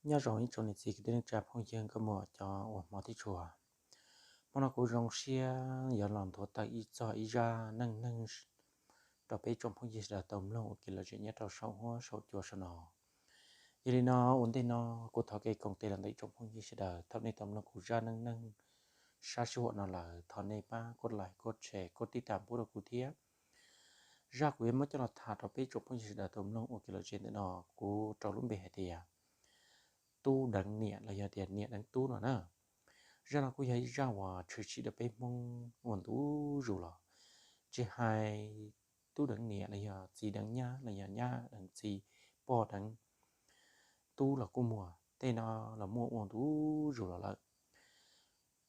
Nyob zoo ib tsoom niam txiv kwv tij neej tsa phooj ywg nkauj muam cov uas hmov thiab tshua. Hmo no kuv zoo siab yuav los nthuav tawm ib txog ib zaj neej neeg rau peb tsoom phooj ywg sawv daws tau mloog ua kev lom zem nyob rau saum huab saum cua saum no. Yog li no, ua ntej no kuv thov kev koom tes los ntawm ib tsoom phooj ywg sawv daws, thaum nej tau mloog kuv zaj neej neeg sab sij huam no lawm, thov nej pab kov like, kov share, kov tib tam pub rau kuv thiab. Zaj kuv yuav muab coj los tham rau peb tsoom phooj ywg sawv daws tau mloog ua kev lom zem ntawm no, kuv rau lub npe hais tias tub deev niam los yog tias niam deev tub no na. Zaj no kuj yog ib zaj uas tshwm sim rau peb Hmoob ua ntu zus los, tsis hais tub deev niam los yog txiv deev nyab los yog nyab deev txiv, pog deev tub los kuj muaj, tej no los muaj ua ntu zus los lawm.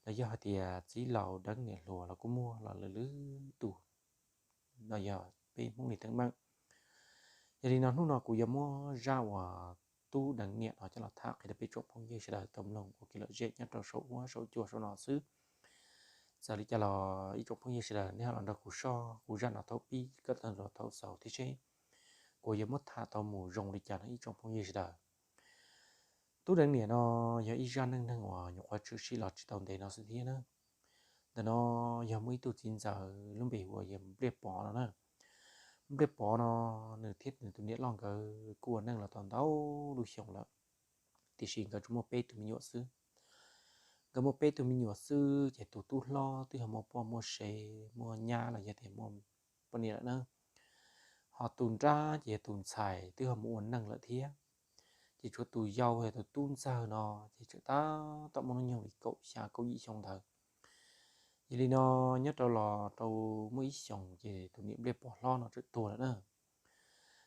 Los yog hais tias txiv laus deev niam hluas los kuj muaj los lwm lwm tus, los yog peb Hmoob li teeb meem. Yog li no hnub no kuv yuav muab zaj uas tub deev niam no coj los tham qhia rau peb tsoom phooj ywg sawv daws tau mloog ua kev lom zem nyob rau saum huab saum cua saum no xwb. Txawm li cas los ib tsoom phooj ywg sawv daws nej ho los nrog kuv soj kuv zaj no thaum pib kom txog thaum xaus thiab seb kuv yuav muab tham tau mus zoo li cas no ib tsoom phooj ywg sawv daws. Tub deev niam no yog ib zaj neej neeg uas nyuam qhuav tshwm sim los tsis tau ntev no xwb thiab na. Ntawm no yog muaj ib tug txiv ntxawm lub npe hu ua yog Npliaj Pov no na. Npliaj Pov no nws thiab nws tus niam loj nkawd kuj ua neej los tau ntau lub xyoo lawm, tiam sis nkawd tsuas muaj peb tug me nyuam xwb. Nkawd muaj peb tug me nyuam xwb ces tus tub hlob twb ho muaj poj muaj sev muaj nyab los yog tias muaj poj niam lawm na. Ho tus nrab ces yog tus ntxhais twb ho mus ua neej lawm thiab. Ces tshuav tus yau yog tus tub ntxawg no ces tseem tab tom muaj hnub nyoog li kaum xya kaum yim xyoo ntawd. Yog li no nyob rau los rau muaj ib xyoos ces tus niam Npliaj Pov hlob no tseem tuag lawm na.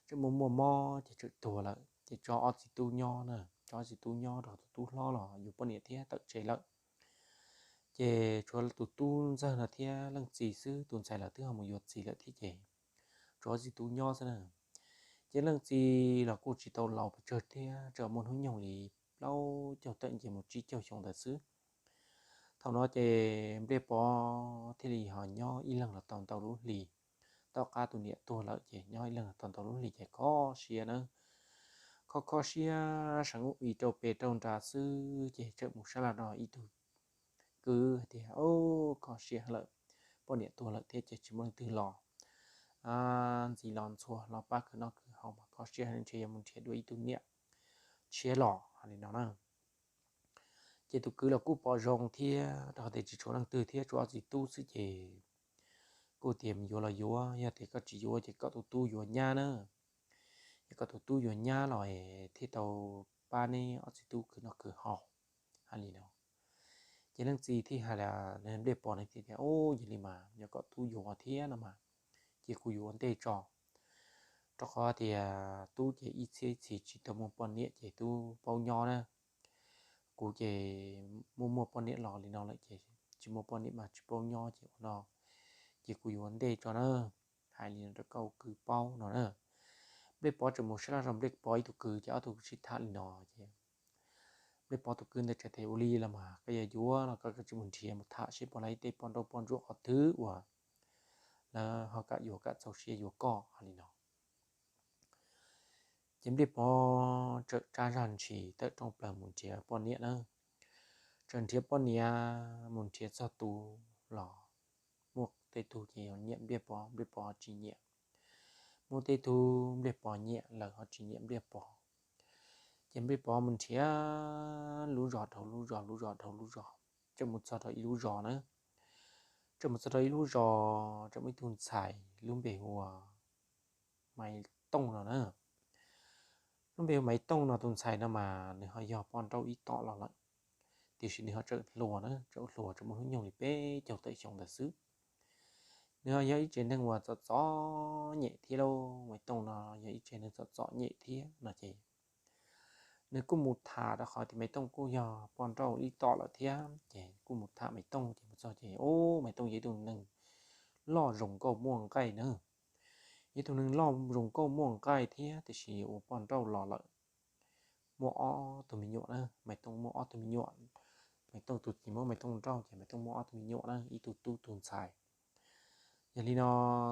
Tseem muaj muaj mob ces tseem tuag lawm ces tso ob txiv tub nyob na, tso ob txiv tub nyob rau tus tub hlob los yuav poj niam thiab tawm tsev lawm. Ces tshuav tus tub ntxawg no thiab leej txiv xwb, tus ntxhais los twb ho mus yuav txiv lawm thiab ces tshuav ob txiv tub nyob xwb na. Ces leej txiv los kuj tsis tau laus pes tsawg thiab, tseem muaj hnub nyoog li plaub caug tawm nce mus tsib caug xyoo ntawd xwb. Thaum no ces Npliaj Pov thiaj li ho nyob ib leeg los tau ntau lub hlis. Tom qab tus niam tuag lawm ces nyob ib leeg los tau ntau lub hlis ces kho siab na, kho kho siab seev ub ib rau pem rau nrad xwb ces tseem mus sab laj rau ib tug kwv hais tias, Au, kho siab lawm, poj niam tuag lawm thiab ces tsis muaj leej twg los ntxiv los ntxhua los pab khwv noj khwv haus mas kho siab heev, ntshe yuav mus nrhiav dua ib tug niam tshiab los li no na. Ces tus kwv los kuj pom zoo thiab rau qhov tias tsis tshuav leej twg thiab, tshuav ob txiv tub xwb ces kuj tias yuav los yuav, yog tias koj tsis yuav ces kom tus tub yuav nyab na. Yog kom tus tub yuav nyab los thiaj tau pab neb ob txiv tub khwv noj khwv haus. Hais li no ces leej txiv thiaj hais li, Npliaj Pov ne thiaj tias, Au, yog li mas yog kom tub yuav thiab no mas ces kuv yuav ua ntej tso, rau qhov tias tub ces ib txhiab ib txhis tsis tau muaj poj niam ces tub paub nyob na. Kuv ces muaj muaj poj niam los li no lawm ces tsis muaj poj niam mas tsis paub nyob ces ua no ces kuv yuav ua ntej tso na. Hais li no rau koj kwv paub no na. Npliaj Pov tseem mus sab laj rau Npliaj Pov ib tug kwv ces ob tug sib tham li no ces Npliaj Pov tus kwv ntawd teb tias, Ua li los mas koj yog yuav los koj tsis mus nrhiav mus tham seb puas laib tej poj nrauj poj ntsuam qhov twg uas lawv ho kam yuav kam txaus siab yuav koj li no. Ces Npliaj Pov txawm tsab zog ntshis tawm rooj plaws mus nrhiav poj niam na. Txawm nrhiav poj niam mus nrhiav txog tus los muaj tej tug ces nyiam Npliaj Pov, Npliaj Pov tsis nyiam. Muaj tej tug Npliaj Pov nyiam, lawv ho tsis nyiam Npliaj Pov. Ces Npliaj Pov mus nrhiav lub zos dhau lub zos, lub zos dhau lub zos, txawm mus txog rau ib lub zos na. Txawm mus txog rau ib lub zos txawm muaj ib tug ntxhais lub npe hu ua Maiv Tooj no na. Lub npe hu Maiv Tooj no tus ntxhais no mas nws ho yog poj nrauj ib tom los lawm, tiam sis nws ho tseem hluas na, tseem hluas tseem muaj hnub nyoog li peb caug tawm xyoo ntawd xwb. Nws ho yog ib tsev neeg uas txom txom nyem thiab lauj, Maiv Tooj no yog ib tsev neeg txom txom nyem thiab no ces nws kuj mus tham, rau qhov tias Maiv Tooj kuj yog poj nrauj ib tom lawm thiab ces kuj mus tham Maiv Tooj ces mus txog ces, Au, Maiv Tooj yog ib tug neeg loj zoo nkauj muaj nqaij na. Yog ib tug neeg loj zoo nkauj muaj nqaij thiab tiam sis ua poj nrauj los lawm. Muaj ob tug me nyuam na, Maiv Tooj muaj ob tug me nyuam. Maiv Tooj tus txiv muab Maiv Tooj nrauj ces Maiv Tooj muaj ob tug me nyuam na, ib tug tub tus ntxhais. Yog li no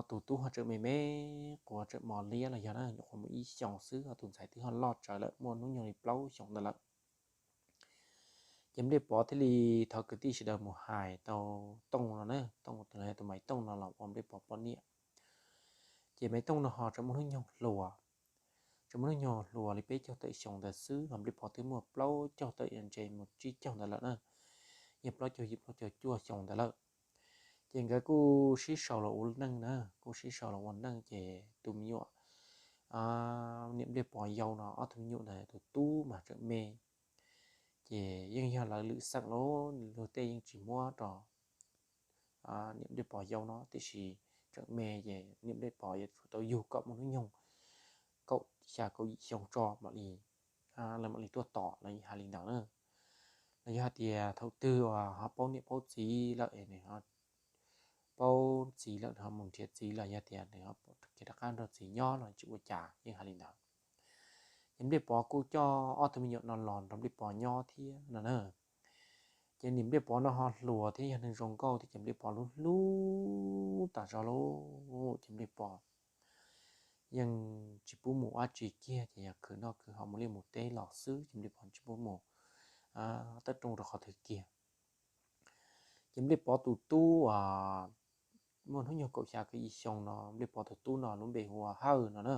tus tub ho tseem me me, quav tseem mos liab los yog na, nyuam qhuav muaj ib xyoos xwb, ho tus ntxhais twb ho loj tsawv lawm, muaj hnub nyoog li plaub xyoos ntawd lawm. Ces Nplej Pov thiaj li thov kwv tij sawv daws mus hais tau Tooj no na, Tooj tus, tus Maiv Tooj no los ua Nplej Pov poj niam. Ces Maiv Tooj no ho tseem muaj hnub nyoog hluas, tseem muaj hnub nyoog hluas li peb caug tawm xyoo ntawd xwb, ho Nplej Pov twb muaj plaub caug tawm, ntse mus tsib caug ntawd lawm na, yog plaub caug yim plaub caug cuaj xyoo ntawd lawm. Ces nkawd kuj sib sau los ua neej na, kuj sib sau los ua neej ces tus me nyuam, niam Nplej Pov yau no ob tug me nyuam ntawd tus tub mas tseem me, ces yeej yog lawv lwm xeem lauj, luag tej yeej tsis muab rau niam Nplej Pov yau no, tiam sis tseem me ces niam Nplej Pov yuav tsum tau yug kom muaj hnub nyoog kaum xya kaum yim xyoo tso mam li, lawv mam li tuaj tom los hais li ntawd na. Los yog hais tias thaum twg uas ho paub niam paub txiv lawm, nws paub txiv lawm nws ho mus nrhiav txiv los yog tias nws ho kiag rov qab nrog txiv nyob los tsis ua cas, yeej hais li ntawd. Ces Nplej Pov kuj coj ob tug me nyuam no los nrog Nplej Pov nyob thiab no na. Ces niam Nplej Pov no ho hluas thiab yog neeg zoo nkauj thiab ces Nplej Pov hlub hlub tas zog lauj. Ces Nplej Pov yeej tsis pub mus dab tsi kiag, ces yog khwv noj khwv haus mus liaj mus teb los xwb, ces Nplej Pov tsis pub mus tawm rooj rau qhov twg kiag. Ces Nplej Pov tus tub muaj hnub nyoog kaum xya kaum yim xyoo no, Nplej Pov tus tub no lub npe hu ua Hawj no na.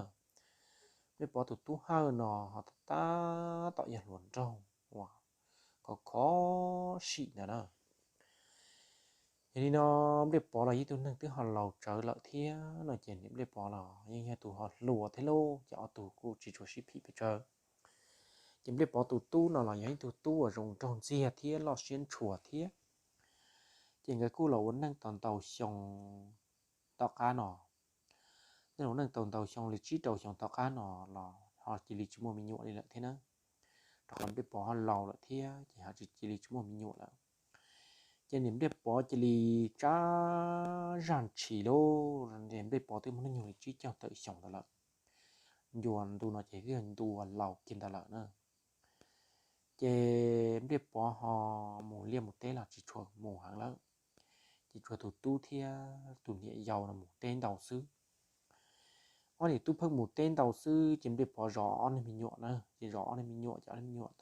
Nplej Pov tus tub Hawj no ho tab tom yog hluas nraug uas khov kho sim ntawd na. Yog li no Nplej Pov los yog ib tug neeg twb ho laus tsawv lawm thiab no ces niam Nplej Pov los yeej yog tus ho hluas thiab lauj, ces ob tug kuj tsis tshua sib phim pes tsawg. Ces Nplej Pov tus tub no los yog ib tug tub uas zoo nraug ntxiag thiab loj siab ntshua thiab. Ces nkawd kuj los ua neej tau ntau xyoo tom qab no, nej ua neej tau ntau xyoo li tsib rau xyoo tom qab no los ho cia li tsis muaj me nyuam li lawm thiab na, rau qhov Nplej Pov ho laus lawm thiab ces ho cia li tsis muaj me nyuam lawm. Ces niam Nplej Pov cia li tsab zaj ntshis lauj, Nplej Pov twb muaj hnub nyoog li tsib caug tawm xyoo ntawd lawm, ncua ntu no ces twb yog ntu laus kiag ntawd lawm na. Ces Nplej Pov ho mus liaj mus teb los tsis tshua mus heev lawm, ces tsuas tus tub thiab tus niam yau no mus teb ntau xwb. Ob niam tub pheej mus teb ntau xwb ces Nplej Pov zov ob niag me nyuam na, ces zov ob niag me nyuam ces ob niag me nyuam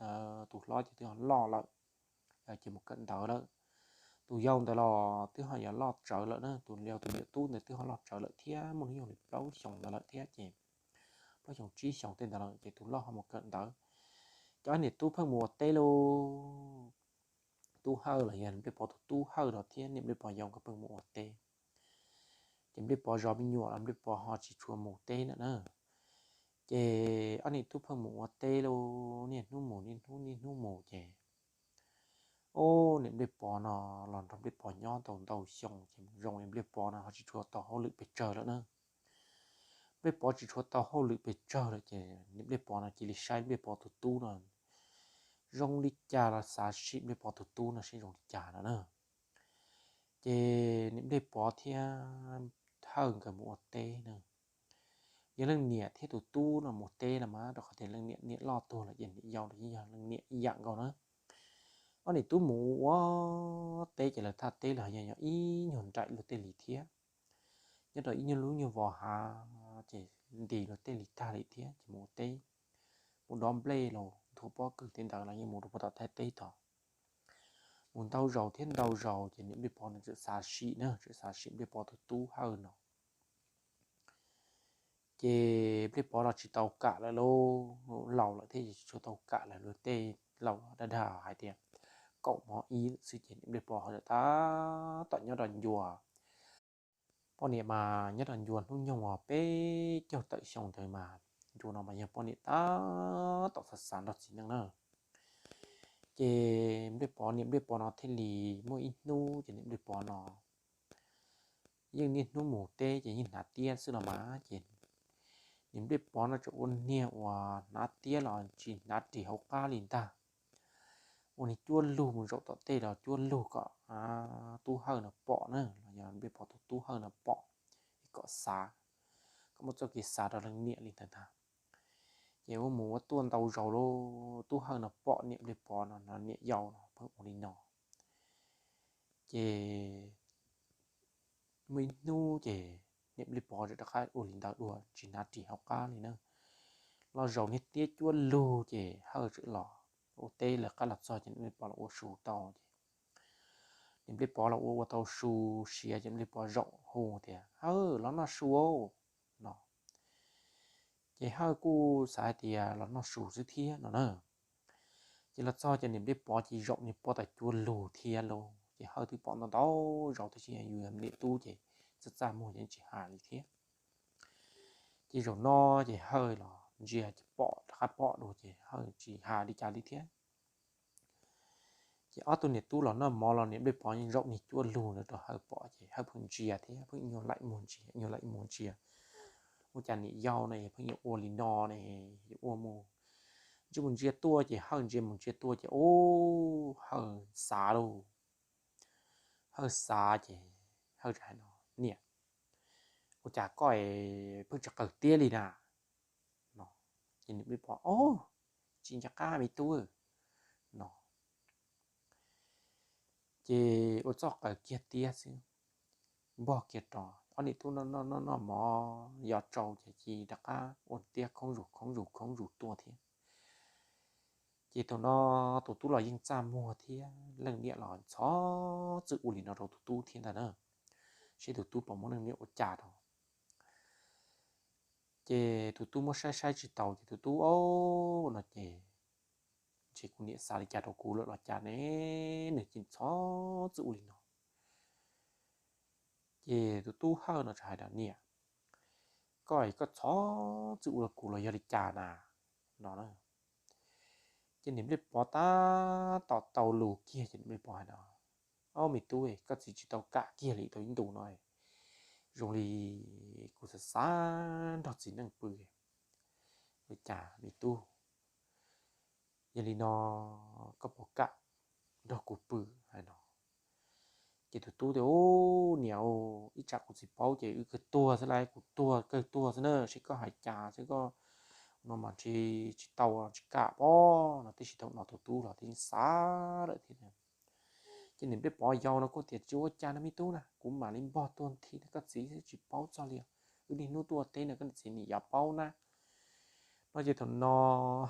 tus hlob ces twb ho loj lawm, ces mus kawm ntawv lawm. Tus yau ntawd los twb ho yuav loj tsawv lawm na, tus yau tus niam tub ntawd twb ho loj tsawv lawm thiab, muaj hnub nyoog li plaub xyoos ntawd lawm thiab ces plaub xyoos tsib xyoos tej ntawd lawm ces tus loj ho mus kawm ntawv. Ces ob niam tub pheej mus ua teb lauj. Tub Hawj los yog Nplej Pov tus tub Hawj los thiab niam Nplej Pov yau nkawd pheej mus ua teb. Ces Nplej Pov zov me nyuam los Nplej Pov ho tsis tshua mus teb na na. Ces ob niam tub pheej mus ua teb lauj, niaj hnub mus niaj hnub niaj hnub mus ces o, niam Nplej Pov no los nrog Nplej Pov nyob tau ntau xyoo ces zoo li Nplej Pov no ho tsis tshua tau hauj lwm pes tsawg lawm na. Nplej Pov tsis tshua tau hauj lwm pes tsawg lawm ces niam Nplej Pov no cia li saib Nplej Pov tus tub no zoo li cas los xav sim Nplej Pov tus tub no seb zoo li cas no na. Ces niam Nplej Pov thiab Hawj nkawd mus ua teb na. Yog leej niam thiab tus tub no mus teb los mas rau qhov tias leej niam niam loj tuag lawm ces niam yau los yeej yog leej niam ib yam nkaus na. Ob niam tub mus ua teb ces lawv thaj teb los yog yog ib nyuag nraim luag tej li thiab. Nyob rau ib nyuag lub nyuag vos hav ces ntis luag tej li tag li thiab ces mus ua teb, mus dob nplej los nthua pob kws tej ntawd los yeej mus rau puag tom thaj teb tod. Mus ntau zaus thiab ntau zaus ces niam Nplej Pov no txawm xav sim na, txawm xav sim Nplej Pov tus tub Hawj no. Ces Nplej Pov los tsis tau kam lawm lauj, laus lawm thiab ces tsis tshua tau kam lawm, luag tej laus dab dag hais tias kaum mov ib lawm xwb ces niam Nplej Pov ho txawm tab tom nyob rau ncua. Poj niam mas nyob rau ncua hnub nyoog uas peb caug tawm xyoo ntawd mas ncua no mas yog poj niam tab tom xav xav nrog txiv neej na. Ces Nplej Pov, niam Nplej Pov no thiaj li muaj ib hnub ces niam Nplej Pov no yeej niaj hnub mus teb ces yeej hnav tiab xwb los mas ces niam Nplej Pov no tseem ua niag uas hnav tiab los tsis hnav ris hauv qab li ntag. Ua niag cuab lug mus zaum tom tej los cuab lug kom tub Hawj no pom na, los yog Nplej Pov tus tub Hawj no pom, kom xav, kom muaj txoj kev xav rau leej niam li ntawd ntag. Ces ua mus ua tuaj ntau zaus lauj, tub Hawj no pom niam Nplej Pov no, niam yau no pheej ua li no. Ces muaj ib hnub ces niam Nplej Pov txawm rov qab ua li ntawd dua, tsis hnav ris hauv qab li na. Los zaum niag tiab cuab lug ces Hawj txawm los, ua teb lawv qab los txog ces niam Nplij Pov los ua su tau ces niam Nplij Pov los ua ua tau su siav ces niam Nplij Pov zaum hu tias, Hawj, los noj su no. Ces Hawj kuj xav hais tias los noj su xwb thiab no na. Ces los txog ces niam Nplij Pov ces zaum niag pob tawm cuaj lug thiab lauj, ces Hawj twb pom ntau ntau zaus tab sis yus yog niam tub ces txaj txaj muag ces tsis hais li thiab. Ces zaum no ces Hawj los ntsia ces pom rov qab pom dua ces Hawj tsis hais li cas li thiab. Ces ob tug niam tub los noj mov los niam Nplij Pov zaum niag cuaj lug ntawd rau Hawj pom ces Hawj pheej ntsia thiab pheej nyuag laim muag ntsia, nyuag laim muag ntsia. Ua cas niam yau no pheej yuav ua li no ne, yuav ua mus, ntsia mus ntsia tuaj ces Hawj ntsia mus ntsia tuaj ces ub, Hawj xav lauj. Hawj xav ces Hawj hais no, Niam, ua cas koj pheej tsis qawm tiab li na? No ces niam Nplij Pov, Ob, tsis nco qab me tub no. Ces ua txoj qawm kiag tiab xwb, npog kiag rau ob niam tub noj noj mov yos tsau ces cia li rov qab ua tiab khoob zus khoob zus khoob zus tuaj thiab. Ces thaum no tus tub los yeej txaj muag thiab leej niam los ntxhov txwm ua li no rau tus tub thiab ntag na, seb tus tub puas muab leej niam ua cas rau. Ces tus tub muab saib saib tsis tau ces tus tub, Ob, no ces ntshe kuv niam xav li cas rau kuv lawm los cas ne, nws cia li ntxhov txwm ua li no. Ces tus tub Hawj no txawm hais tias, Niam, koj es koj ntxhov txwm ua rau kuv los yog li cas na? No ces niam Nplij Pov tab tom tau lus kiag ces niam Nplij Pov hais no, Ob, me tub, koj txiv tsis tau kam kiag li tau ib ntus no, zoo li kuv xav xav nrog txiv neej pw li cas me tub, yog li no koj puas kam nrog kuv pw? Hais no. Ces tus tub tias, Ub, niam, ib tsam kuv txiv paub ces wb kawg tuag xwb lauj, kuv tuag kawg tuag xwb na, seb koj hais cas, seb koj no mas ntshe tsis tau, tsis kam pob no. Tab sis thaum no tus tub los twb xav lawm thiab. Ces niam Nplij Pov yau no kuj tias, Tsis ua cas no me tub na, kuv mam li npog tuaj nthi rau koj txiv, tsis paub txog li. Wb niaj hnub tuaj teb no koj niam txiv nim yuav paub na. No ces thaum no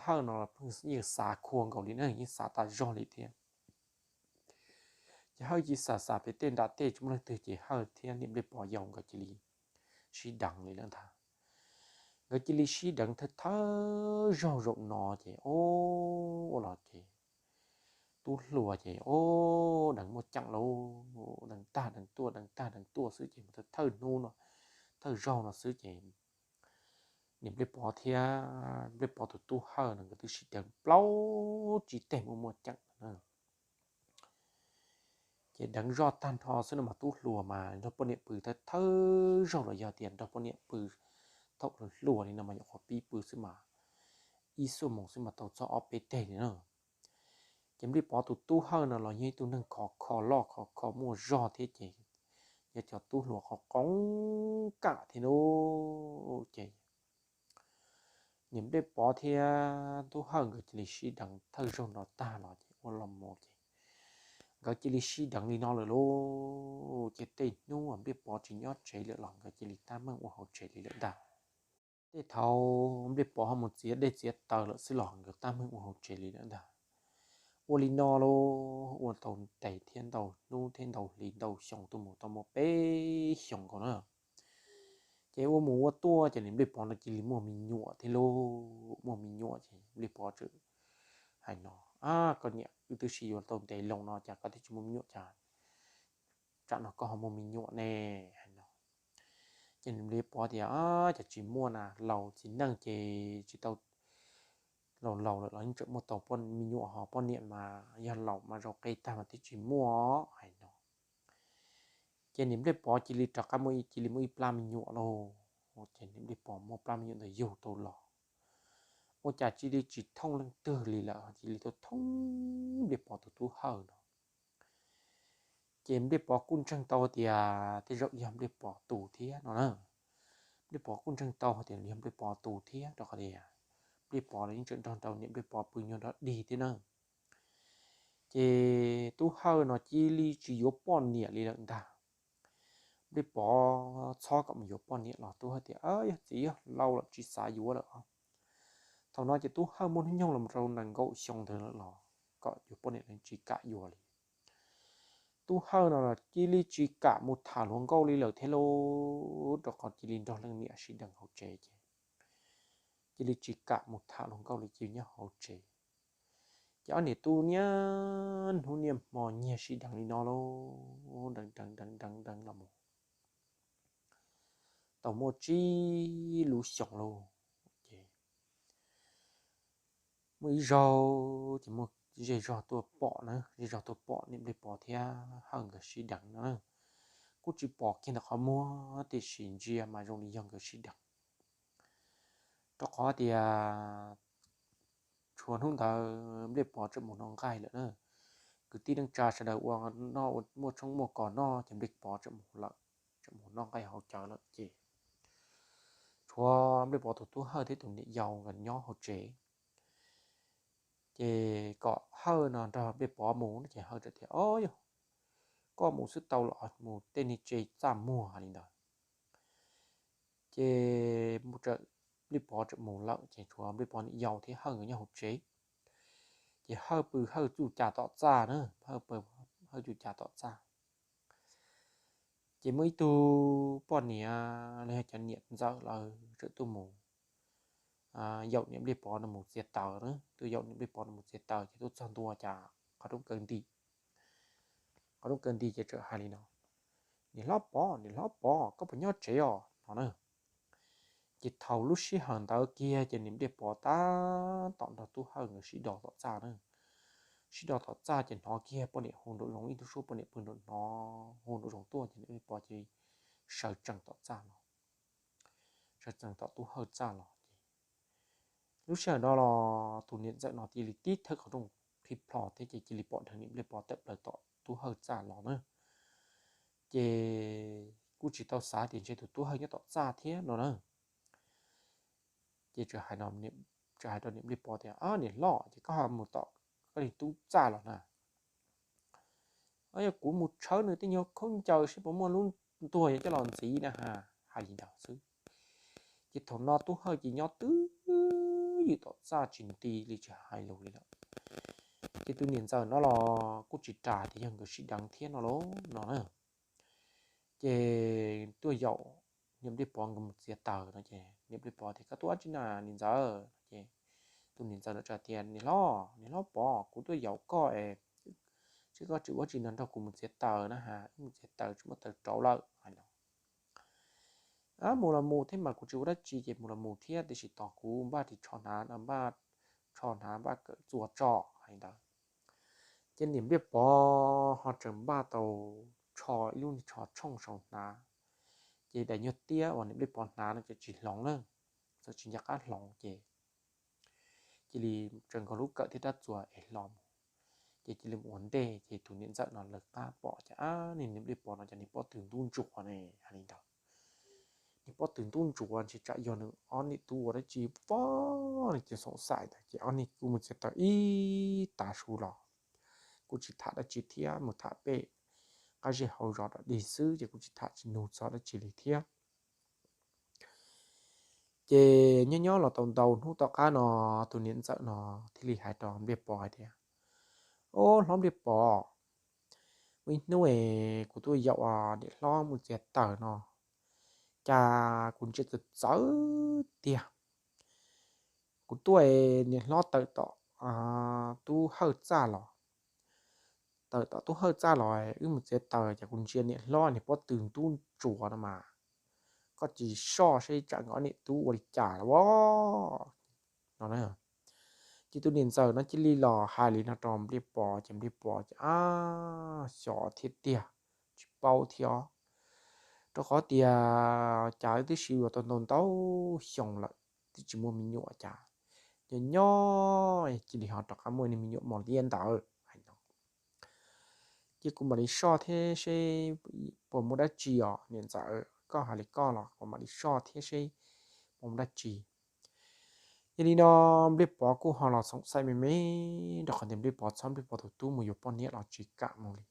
Hawj no pheej yeej xav khua nkaus li na, yeej xav tas zog li thiab. Ces Hawj cia li xav xav pem tej nram tej tsis muaj leej twg ces Hawj thiab niam Nplij Pov yau nkawd cia li sib deev li lawm ntag. Nkawd cia li sib deev thawj thawj zaug zaum no ces, o, ua los ces tub hluas ces, o, deev muaj ceem lauj, deev tag deev tuaj deev tag deev tuaj xwb ces mus thawj thawj hnub no, thawj zaug no xwb ces niam Nplij Pov thiab Nplij Pov tus tub Hawj no nkawd twb sib deev plaub tsib teg muaj muaj ceem na. Ces deev zoj tag nrho xwb no mas tub hluas mas nrog poj niam pw thawj thawj zaug los yog tias nrog poj niam pw thaum hluas hluas li no mas nyuam qhuav pib pw xwb mas ib xuab moos xwb mas tau txog ob peb teg li na. Ces Nplij Pov tus tub Hawj no los yog ib tug neeg khov kho loj khov kho muaj zog thiab ces yog cov tub hluas qhov qoob kam thiab lauj. Ces niam Nplij Pov thiab tub Hawj nkawd cia li sib deev thawj zaug no tag los ces ua los mus ces nkawd cia li sib deev li no lawm lauj. Ces tej hnub Nplij Pov tsis nyob tsev lawm los nkawd cia li tab meeg ua hauv tsev li lawm ntag. Tej thaum Nplij Pov ho mus txiav dej txiav taws lawm xwb los nkawd tab meeg ua hauv tsev li lawm ntag. Ua li no lauj, ua tau ntev thiab ntau hnub thiab ntau hli ntau xyoo tuaj mus tau muaj peb xyoos nkaus na. Ces ua mus ua tuaj ces niam Nplij Pov no cia li muaj me nyuam thiab lauj. Muaj me nyuam ces Nplij Pov txawm hais no, Ab, koj niam, wb twb sib yuav tau ntev loo no cas koj thiaj tsis muaj me nyuam, cas tsam no koj ho muaj me nyuam ne? Hais no. Ces niam Nplij Pov tias, Ab, cas tsis muaj na, laus txiv neej ces tsis tau, laus laus lawm los yeej tseem muaj tau me nyuam, ho poj niam mas yog laus mas zaum qe tag mas thiaj tsis muaj. Hais no. Ces niam Nplij Pov cia li rov qab muaj, cia li muaj ib plab me nyuam lauj. Ces niam Nplij Pov muab plab me nyuam ntawd yug tau los, ua cas cia li tsis thooj leej twg li lawm, cia li tau thooj Nplij Pov tus tub Hawj no. Ces Nplij Pov kuj ntseeg tau tias tej zaum yog Nplij Pov tus thiab no na. Nplij Pov kuj ntseeg tau tias yog Nplij Pov tus thiab rau qhov tias Nplij Pov los yeej tseem nrog rau niam Nplij Pov pw nyuag nrog dig thiab na. Ces tub Hawj no cia li tsis yuav poj niam li lawm ntag. Nplij Pov txhob kom mus yuav poj niam los tub Hawj tias, Yog txiv, yog laus lawm tsis xav yuav lawm os. Thaum no ces Tub Hawj muaj hnub nyoog los rau nees nkaum xyoo ntawd lawm los kom yus poj niam tsis kam yuav li. Tub Hawj no cia li tsis kam mus tham hluas nkauj li lawm thiab lauj, rau qhov cia li nrog leej niam sib deev hauv tsev ces cia li tsis kam mus tham hluas nkauj li, cia li nyob hauv tsev. Ces ob niam tub niaj hnub niaj hmo nyiag sib deev li no lauj, deev deev deev deev deev los mus tau muaj tsib lub xyoos lauj. Ces muaj ib zaug ces muaj zej zog tuaj pom na, zej zog tuaj pom niam Nplij Pov thiab Hawj nkawd sib deev no na. Kuj tsis pom kiag ntawm qhov muag, tiam sis ntsia mas zoo li yog nkawd sib deev, rau qhov tias tshuav hnub ntawd Nplij Pov tseem mus noj nqaij lawm na. Kwv tij neej tsa sawv daws ua noj, muaj tshoob muaj kos noj ces Nplij Pov tseem mus lawm, tseem mus noj nqaij hauv cawv lawm ces tshuav Nplij Pov tus tub Hawj thiab tus niam yau nkawd nyob hauv tsev. Ces kom Hawj no nrog Nplij Pov mus no ces Hawj txawm tias, Au yog, koj mus xwb tau los mus tej niag tse txaj muag li ntawd. Ces Nplij Pov txawm mus lawm ces tshuav Nplij Pov niam yau thiab Hawj nkawd nyob hauv tsev. Ces Hawj pw Hawj tsuj cas tom txaj na, Hawj tsuj cas tom txaj. Ces muaj ib tug poj niam los yog cov niam ntxawm lawv txawm tuaj mus yaum niam Nplij Pov no mus txiav taws na, tuaj yaum niam Nplij Pov no mus txiav taws ces tuaj txog ntua cas qhov rooj kaw nti, qhov rooj kaw nti ces txawm hais li no, Niam hlob Pov, niam hlob Pov, koj puas nyob tsev os? No na. Ces thaum lub sij hawm ntawd kiag ces niam Nplij Pov tab tom nrog Tub Hawj nkawd sib do tom txaj na. Sib do tom txaj ces hnov kiag poj niam hu nraum zoov, ib tug suab poj niam pw nraum no hu nraum zoov tuaj ces niam Nplij Pov cia li sawv tsees tom txaj los, sawv tsees tom Tub Hawj txaj los ces lub sij hawm no los tus niam ntxawm no cia li tib thawj qhov rooj qhib plho thiab ces cia li pom dheev niam Nplij Pov tawm plaws tom Tub Hawj txaj los na. Ces kuj tsis tau xav tias ntshe tus Tub Hawj nyob tom txaj thiab no na. Ces txawm hais rau niam Nplij Pov tias, Niam hlob, ces koj ho mus tom koj niag tub txaj los na? Yog kuv mus tshawb nws tej nyuag khaub ncaws seb puas muaj lub ntuag yuav coj los ntxiv na ha. Hais li ntawd xwb. Ces thaum no Tub Hawj ces nyob twj ywm tom txaj tsis nti li, tsis hais lus li lawm. Ces tus niam ntxawm no los kuj tsis ras tias yog nkawd sib deev thiab no lauj no na. Ces tuaj yaum niam Nplij Pov nkawd mus txiav taws no ces niam Nplij Pov tias, Koj tuaj dab tsi na niam ntxawm? Ces tus niam ntxawm no txawm tias, Niam hlob, niam hlob Pov, kuv tuaj yaum koj es seb koj tsis ua dab tsi no nrog kuv mus txiav taws na ha, wb mus txiav taws tsis muaj taws rauv lawm, hais no. Mus los mus thiab mas, kuv tsis ua dab tsi ces mus los mus thiab, tiam sis tos kuv npaj ris tsho hnav, npaj tsho hnav, npaj kawm txuas tso, hais ntawd. Ces niam Nplij Pov ho tseem npaj tau tsho, ib lub niag tsho tshooj saum hnav. Ces daim nyuag tiab uas niam Nplij Pov hnav no ces tsis hloov na, txawm tsis nco qab hloov ces cia li tsaws nkaus lub kawm thiab rab txuas es hlo mus. Ces cia li mus ua ntej ces tus niam ntxawm no lawv qab pom ces, Ab, niag niam Nplij Pov no ces niag pob tw ntub ntsuav ne, hais li ntawd. Niag pob tw ntub ntsuav ntshe tsam yog nws ob niam tub ua dab tsi pom, nws cia xoom xaim ntawd ces ob niag kuj mus txiav taws ib tav su los, kuj tsis tham dab tsi thiab, mus tham pem qab zej hauv zos dog dig xwb ces kuj tsis tham tsis nug txog dab tsi li thiab. Ces nyob nyob los tau ntau hnub tom qab no, tus niam ntxawm no thiaj li hais rau Npliaj Pov hais tias, Ob, hlob Npliaj Pov, muaj ib hnub es kuv tuaj yaum niam hlob mus txiav taws no, cas kuv ntsia txawv txawv tiag. Kuv tuaj es niam hlob tawm tom tub Hawj txaj los, tawm tom tub Hawj txaj los, wb mus txiav taws ces kuv ntsia niam hlob niag pob tw ntub ntsuav no mas, koj cia li soj seb tsam nkawd ob niam tub ua li cas los as. No, ces tus niam ntxawm no cia li los hais li no rau Npliaj Pov ces Npliaj Pov ces ab, xyov thiab tiag, tsis paub thiab os. Rau qhov tias cas wb twb sib yuav tau ntau ntau xyoo lawm, twb tsis muaj me nyuam cas, nyob nyob cia li ho rov qab muaj niag me nyuam mos liab ntawd hais no. Ces kuv mam li soj thiab seb puas muaj dab tsi os niam ntxawm, koj hais li koj los kuv mam li soj thiab seb puas muaj dab tsi. Yog li no Npliaj Pov kuj ho los xoom xaim me me, rau qhov tias Npliaj Pov txhob Npliaj Pov tus tub mus yuav poj niam los tsis kam mus li,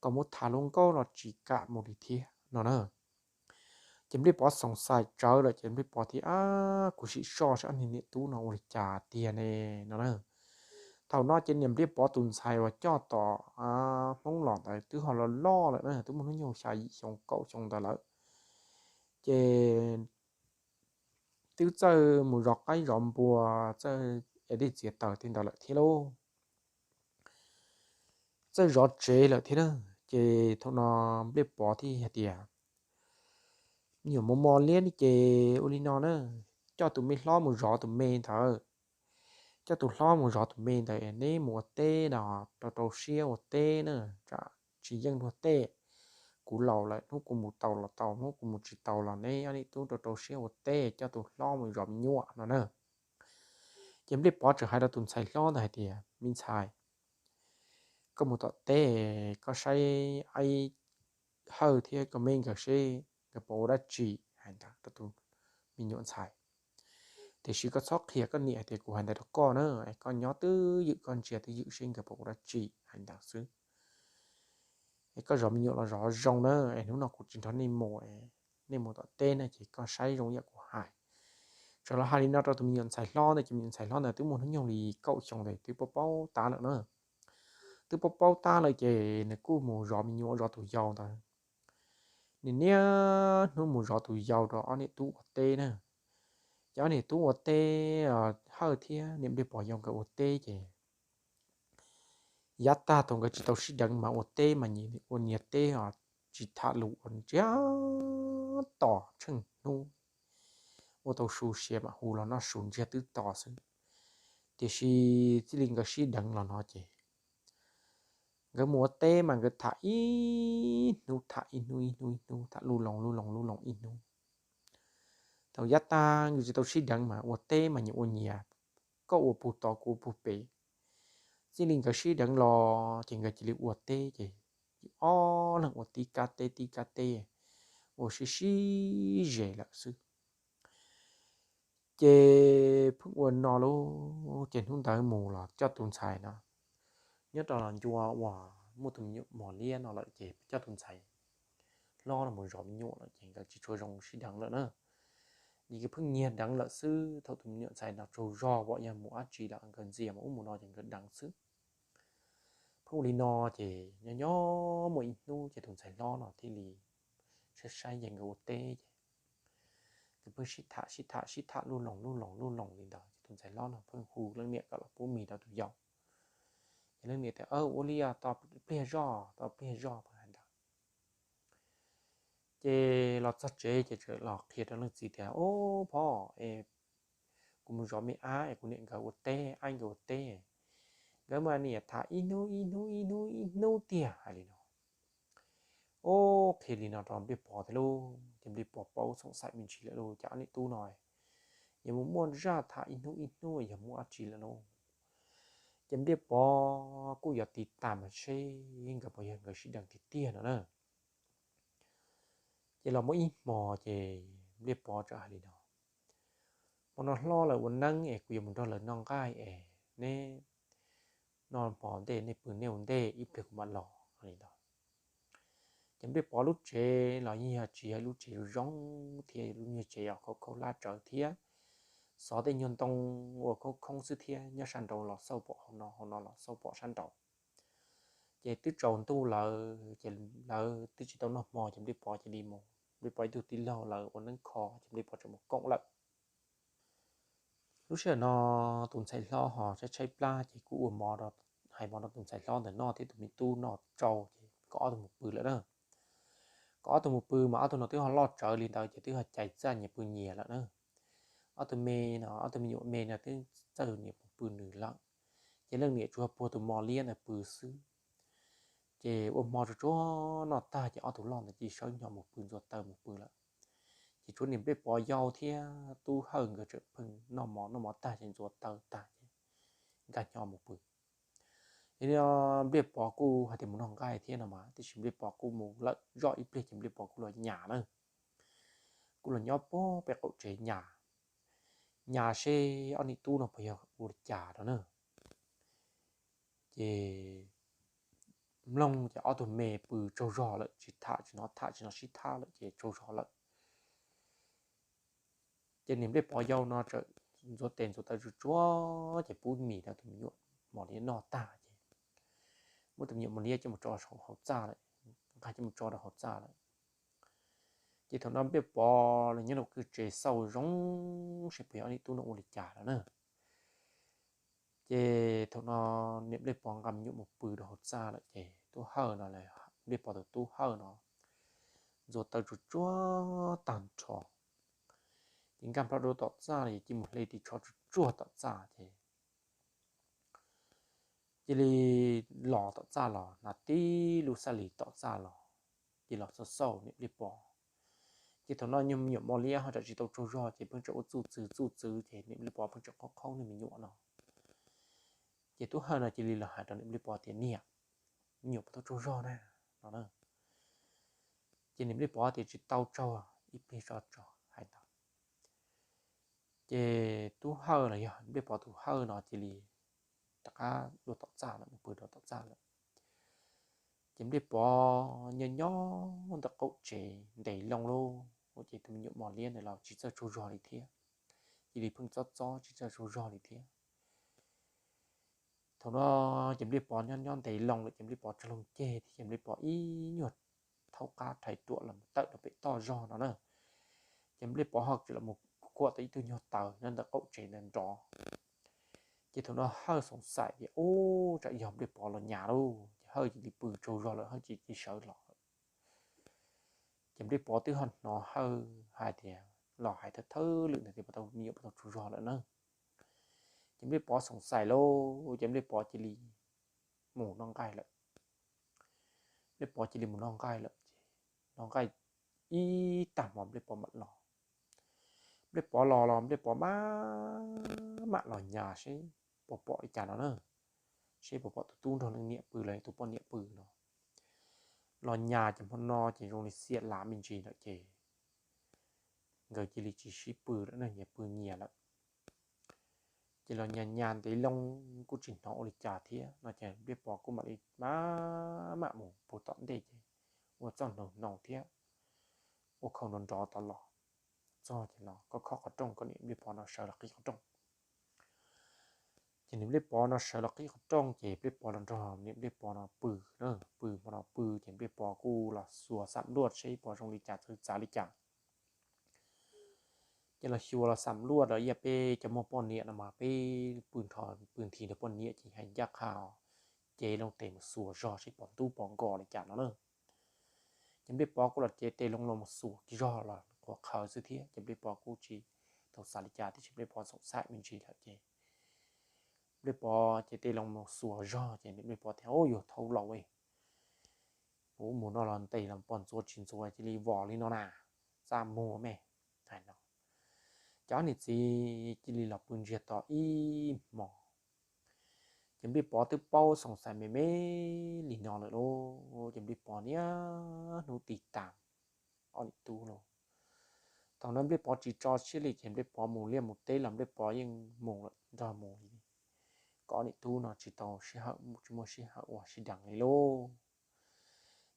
kom mus tham luag nkauj los tsis kam mus li thiab no na. Ces Npliaj Pov xoom xais tsawv lawm ces Npliaj Pov thiaj, Ab, kuv sim soj saib ob niag niam tub no ua li cas tiag ne, no na. Thaum no ces niam Npliaj Pov tus ntxhais uas coj tom Hmoob los ntawd twb ho los loj lawm na, twb muaj hnub nyoog xya yim xyoo kaum xyoo ntawd lawm. Ces twb txawj mus zov qaib zov npua, txawj ev dej txiav taws tej ntawd lawm thiab lauj. Txawj zov tsev lawm thiab na. Ces thaum no Npliaj Pov thiaj hais tias, Me nyuam mos mos liab ne ces ua li no na, coj tus me hlob mus zov tus me ntawd. Coj tus hlob mus zov tus me ntawd, neb mus ua teb no, rau rau siab ua teb na, tsam tsis yeej luag tej. Kuv laus lawm, hnub kuv mus tau los tau, hnub kuv mus tsis tau los neb ob niam tub rau rau siab ua teb, coj tus hlob mus zov me nyuam no na. Ces Npliaj Pov txawm hais rau tus ntxhais hlob ntawd hais tias, Me ntxhais, koj mus tom teb, koj saib Aib Hawj thiab koj me nkawd seb nkawd puas ua dab tsi, hais ntawd rau tus me nyuam ntxhais. Tiam sis koj txhob qhia koj niam hais tias kuv hais ntawd rau koj na, es koj nyob twj ywm, koj ntsia twj ywm seb nkawd puas ua dab tsi, hais ntawd xwb. Es koj zov me nyuam los zov zoo na, es hnub no kuv tsis nrog nej mus, nej mus tom teb na ces koj saib zoo yam kuv hais. Txawm los hais li no rau tus me nyuam ntxhais hlob ntawd ces me nyuam ntxhais hlob ntawd twb muaj hnub nyoog li kaum xyoo ntawd, twb paub paub tab lawm na. Twb paub paub tab lawm ces nws kuj mus zov me nyuam zov tus yau ntawd. Nws niaj hnub mus zov tus yau rau ob niam tub ua teb na. Ces ob niam tub ua teb, Hawj thiab niam Npliaj Pov yau nkawd ua teb ces yav tag thaum nkawd tsis tau sib deev mas ua teb mas ua niag teb os, tsis tham lus, ua ntsiag to tsheej hnub, ua tau su siav mam hu los noj su ntsiag twb to xwb. Tiam sis txij li nkawd sib deev los no ces nkawd mus ua teb mas nkawd tham ib hnub tham ib hnub ib hnub ib hnub, tham lub loo lub loo lub loo ib hnub. Thaum yav tag nkawd tsis tau sib deev mas ua teb mas nyias ua nyias, koj ua puag tod kuv ua puag pem. Txij li nkawd sib deev los ces nkawd cia li ua teb ces ob leeg ua tib kab teb tib kab teb, ua sib sib ze lawm xwb. Ces pheej ua no lauj, ces hnub ntawd mus los coj tus ntxhais no nyob rau los ncua uas muaj tus me nyuam mos liab no lawm ces coj tus ntxhais hlob los mus zov me nyuam lawm ces nkawd tsis tshua zoo sib deev lawm na. Ces nkawd pheej nyiag deev lawm xwb, thaum tus me nyuam ntxhais no tsaug zog uas yog mus dab tsi lawm nkawd ntxias mus ub mus no ces nkawd deev xwb. Pheej ua li no ces nyob nyob muaj ib hnub ces tus ntxhais hlob no thiaj li saib saib ces nkawd ua teb ces nkawd pheej sib tham sib tham sib tham lub loos lub loos lub loos li ntawd ces tus ntxhais hlob no pheej hu leej niam kom los pub mis rau tus yau. Ces leej niam tias, Ua li tos pliag zoj, tos pliag zoj, pheej hais ntawd. Ces los txog tsev ces txawm los qhia rau leej txiv tias, Ob phob, es kuv mus zov me ab es kuv niam nkawd ua teb, ab nkawd ua teb, nkawd mas niam tham ib hnub ib hnub ib hnub ib hnub tiag, hais li no. Ob, qhia li no rau Npliaj Pov thiab lauj, ces Npliaj Pov paub xoom xaim me ntsis lawm lauj, cas ob niam tub no yog mus muaj zaj tham ib hnub ib hnub yog muaj dab tsi lawm lauj. Ces Npliaj Pov kuj yuav tiv tas mas seb nkawd puas yog nkawd sib deev tiag tiag no na. Ces los muaj ib hmo ces Npliaj Pov txawm hais li no, Hmo no hlob lawv ua neeb es kuv yuav mus nrog lawv noj nqaij es neb noj hmo ntej, nej pw nej ua ntej, ib pliag kuv mam los, hais li ntawd. Ces Npliaj Pov lub tsev los yeej yog tsis yog lub tsev zoo thiab, lub nyuag tsev uas khaub khaub hlab tsawv thiab, xov tej nyuag ntoo uas khoob khoob xwb thiab, nyob sab nraud los xauj pom hauv no, hauv no los xauj pom sab nraud. Ces twb tsaus ntuj lawm ces lawv twb tsis tau noj hmo ces Npliaj Pov cia li mus, Npliaj Pov ib tug tij laug lawv ua neeb kho ces Npliaj Pov txawm mus koom lawm. Lub sij hawm no tus ntxhais hlob ho tshaib tshaib plab ces kuj ua mov, hais mov rau tus ntxhais hlob ntawd noj thiab tus me tub noj tsau ces kom ob tug mus pw lawm na. Kom ob tug mus pw mas ob tug no twb ho loj tsawv li ntawd ces twb ho cais txaj nyias pw nyias lawm na. Ob tug me no, ob tug me nyuam me no twb txawj nyias mus pw nws lawm, ces leej niam tsuas puag tus mos liab ntawd pw xwb. Ces ua hmo tsuag tsuag noj tag ces ob tug loj ntawd cia li sawv nyo mus pw ntxuav taws mus pw lawm. Ces tshuav niam Npliaj Pov yau thiab tub Hawj nkawd tseem pheej noj mov, noj mov tag ces ntxuav taws tag ces nkag nyo mus pw. Yog li no Npliaj Pov kuj hais tias mus noj nqaij thiab no mas, tiam sis Npliaj Pov kuj mus lawm zoj ib pliag ces Npliaj Pov kuj los nyas na. Kuj los nyob puag pem qaum tsev nyas, nyas seb ob niam tub no puas yog ua li cas rau na. Ces mloog ces ob tug me pw tsaug zog lawm, tsis tham tsis hnov tham tsis hnov sib tham lawm ces tsaug zog lawm. Ces niam nplej pov yau no txawm ntxuav tes ntxuav taw tsuag tsuag ces pub mis rau tus me nyuam mos liab noj tag ces muab tus me nyuam mos liab coj mus tso hauv txaj lawm, nqa coj mus tso rau hauv txaj lawm. Ces thaum no nplej pov los nyob rau kwj tsev xauj zoo seb puas yog ob niam tub no ua li cas lawm na. Ces thaum no niam nplej pov nqa me nyuam mus pw rau hauv txaj lawm ces tub hawj no, nplej pov tus tub hawj no ntxuav taw tsuag tsuag tag nrho, ces nkag plho rau tom txaj ces cia mus hle ris tsho tsuag tsuag tom txaj ces cia li los tom txaj los, hnav tib lub xab lis tom txaj los, ces los xauj xauj niam nplej pov. Ces thaum no nyuag me nyuam mos liab ho tseem tsis tau tsaug zog ces pheej tseem ua txuj txwv txuj txwv ces niam nplej pov pheej tseem qhov qhaub niag me nyuam no. Ces tub hawj no cia li los hais rau niam nplej pov tias, Niam, me nyuam puas tau tsaug zog na? No na. Ces niam nplej pov tias, Tsis tau tsaug, ib pliag tso tso, hais ntawd. Ces tub hawj los yog nplej pov tus hawj no cia li rov qab dua tom txaj lawm, mus pw rau tom txaj lawm. Ces nplej pov nyob nyob ntawm qaum tsev ntes loo lauj, ces tus me nyuam mos liab ntawd los tsis txawj tsaug zog li thiab, cia li pheej txob txob tsis txawj tsaug zog li thiab. Thaum no ces nplej pov nyob nyob ntes loo lawm ces nplej pov tsaug zog ceg thiab ces nplej pov ib nyuag thaub qab rhais ruam los tawm rau pem toj zog no na. Ces nplej pov ho txawm los mus khuam tau ib tug nyuag taws nyob ntawm qaum tsev ntawd nrov. Ces thaum no hawj xoom xaim tias, Ub, tsam yog nplej pov los nyas lauj. Ces hawj cia li pw tsaug zog lawm, hawj cia li sawv los lawm. Ces nplej pov twb ho hnov hawj hais tias, los hais thawj thawj lwm ntawd tias puas tau, me nyuam puas tau tsaug zog lawm na. Ces nplej pov xoom xaim lauj, ces nplej pov cia li mus noj nqaij lawm. Nplej pov cia li mus noj nqaij lawm ces noj nqaij ib tag hmo nplej pov mam los. Nplej pov los los nplej pov mam mam los nyas seb puas pom li cas no na, seb puas pom tus tub nrog leej niam pw los tus poj niam pw no. Los nyas ces hmo no ces zoo li xiam lav me ntsis lawm ces nkawd cia li tsis sib pw lawm, nyias pw nyias lawm. Ces los nyas nyas ntev loo kuj tsis hnov ua li cas thiab no ces nplej pov kuj mam li mam mam mus puag tom ntej ces ua txoj hnoos hnoos thiab ua khau nrov nrov tod los. Txog ces los khob khob qhov rooj kom niam nplej pov no sawv los qhib qhov rooj. Ces niam nplej pov no sawv los qhib qhov rooj ces nplej pov los nrog niam nplej pov no pw, pw hmo no pw ces nplej pov kuj los xuas xam luaj seb puas zoo li cas txawv txav li cas. Ces los xyuas los xam luaj rau ib yam peb cov muaj poj niam no mas peb pw nrho pw nthi nrog poj niam ces hais ncaj qha cev loo tes mus xuas zog seb pom ntub pom nkos li cas no na. Ces nplej pov kuj los cev tes loo los mus xuas kiag zog los qhuav qhawv xwb thiab ces nplej pov kuj tsis tau xav li cas tiam sis nplej pov xoom xaim me ntsis lawm ces nplej pov cev tes loo mus xuas zog ces nplej pov tias, Ub, yus thaub laus, kuv mus no los ntes los pom ntxuav tsis ntxuav cia li vos li no na, txaj muag me. Hais no ces ob niam txiv cia li los pw ntsiag to ib hmo. Ces nplej pov twb paub xoom xaim me me li no lawm lauj, ces nplej pov niaj hnub tiv tas ob niam tub lauj. Thaum no nplej pov tsis tso siab li ces nplej pov mus liaj mus teb los nplej pov yeej mus lawm nrog mus li, kom ob niam tub no tsis tau sij hawm, tsis muaj sij hawm ua sib deev li lauj.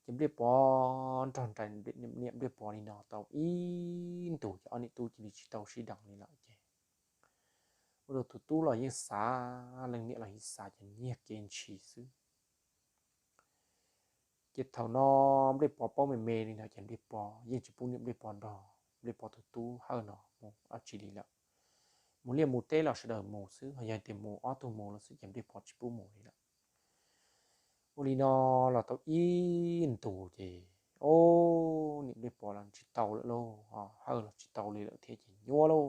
Ces nplej pov nrog nraim niam nplej pov li no tau ib ntus ces ob niam tub cia li tsis tau sib deev li lawm ces ua rau tus tub los yeej xav, leej niam los yeej xav ces nyiag kev ntshis xwb. Ces thaum no nplej pov paub me me li no ces nplej pov yeej tsis pub niam nplej pov nrog nplej pov tus tub hawj no mus dab tsi li lawm. Mus liaj mus teb los sawv daws mus xwb, ho yog tias mus ob tug mus lawm xwb ces nplej pov tsis pub mus li lawm. Ua li no los tau ib ntus ces, o, niam nplej pov los tsis tau lawm lauj, hawj los tsis tau li lawm thiab ces nyuaj lauj.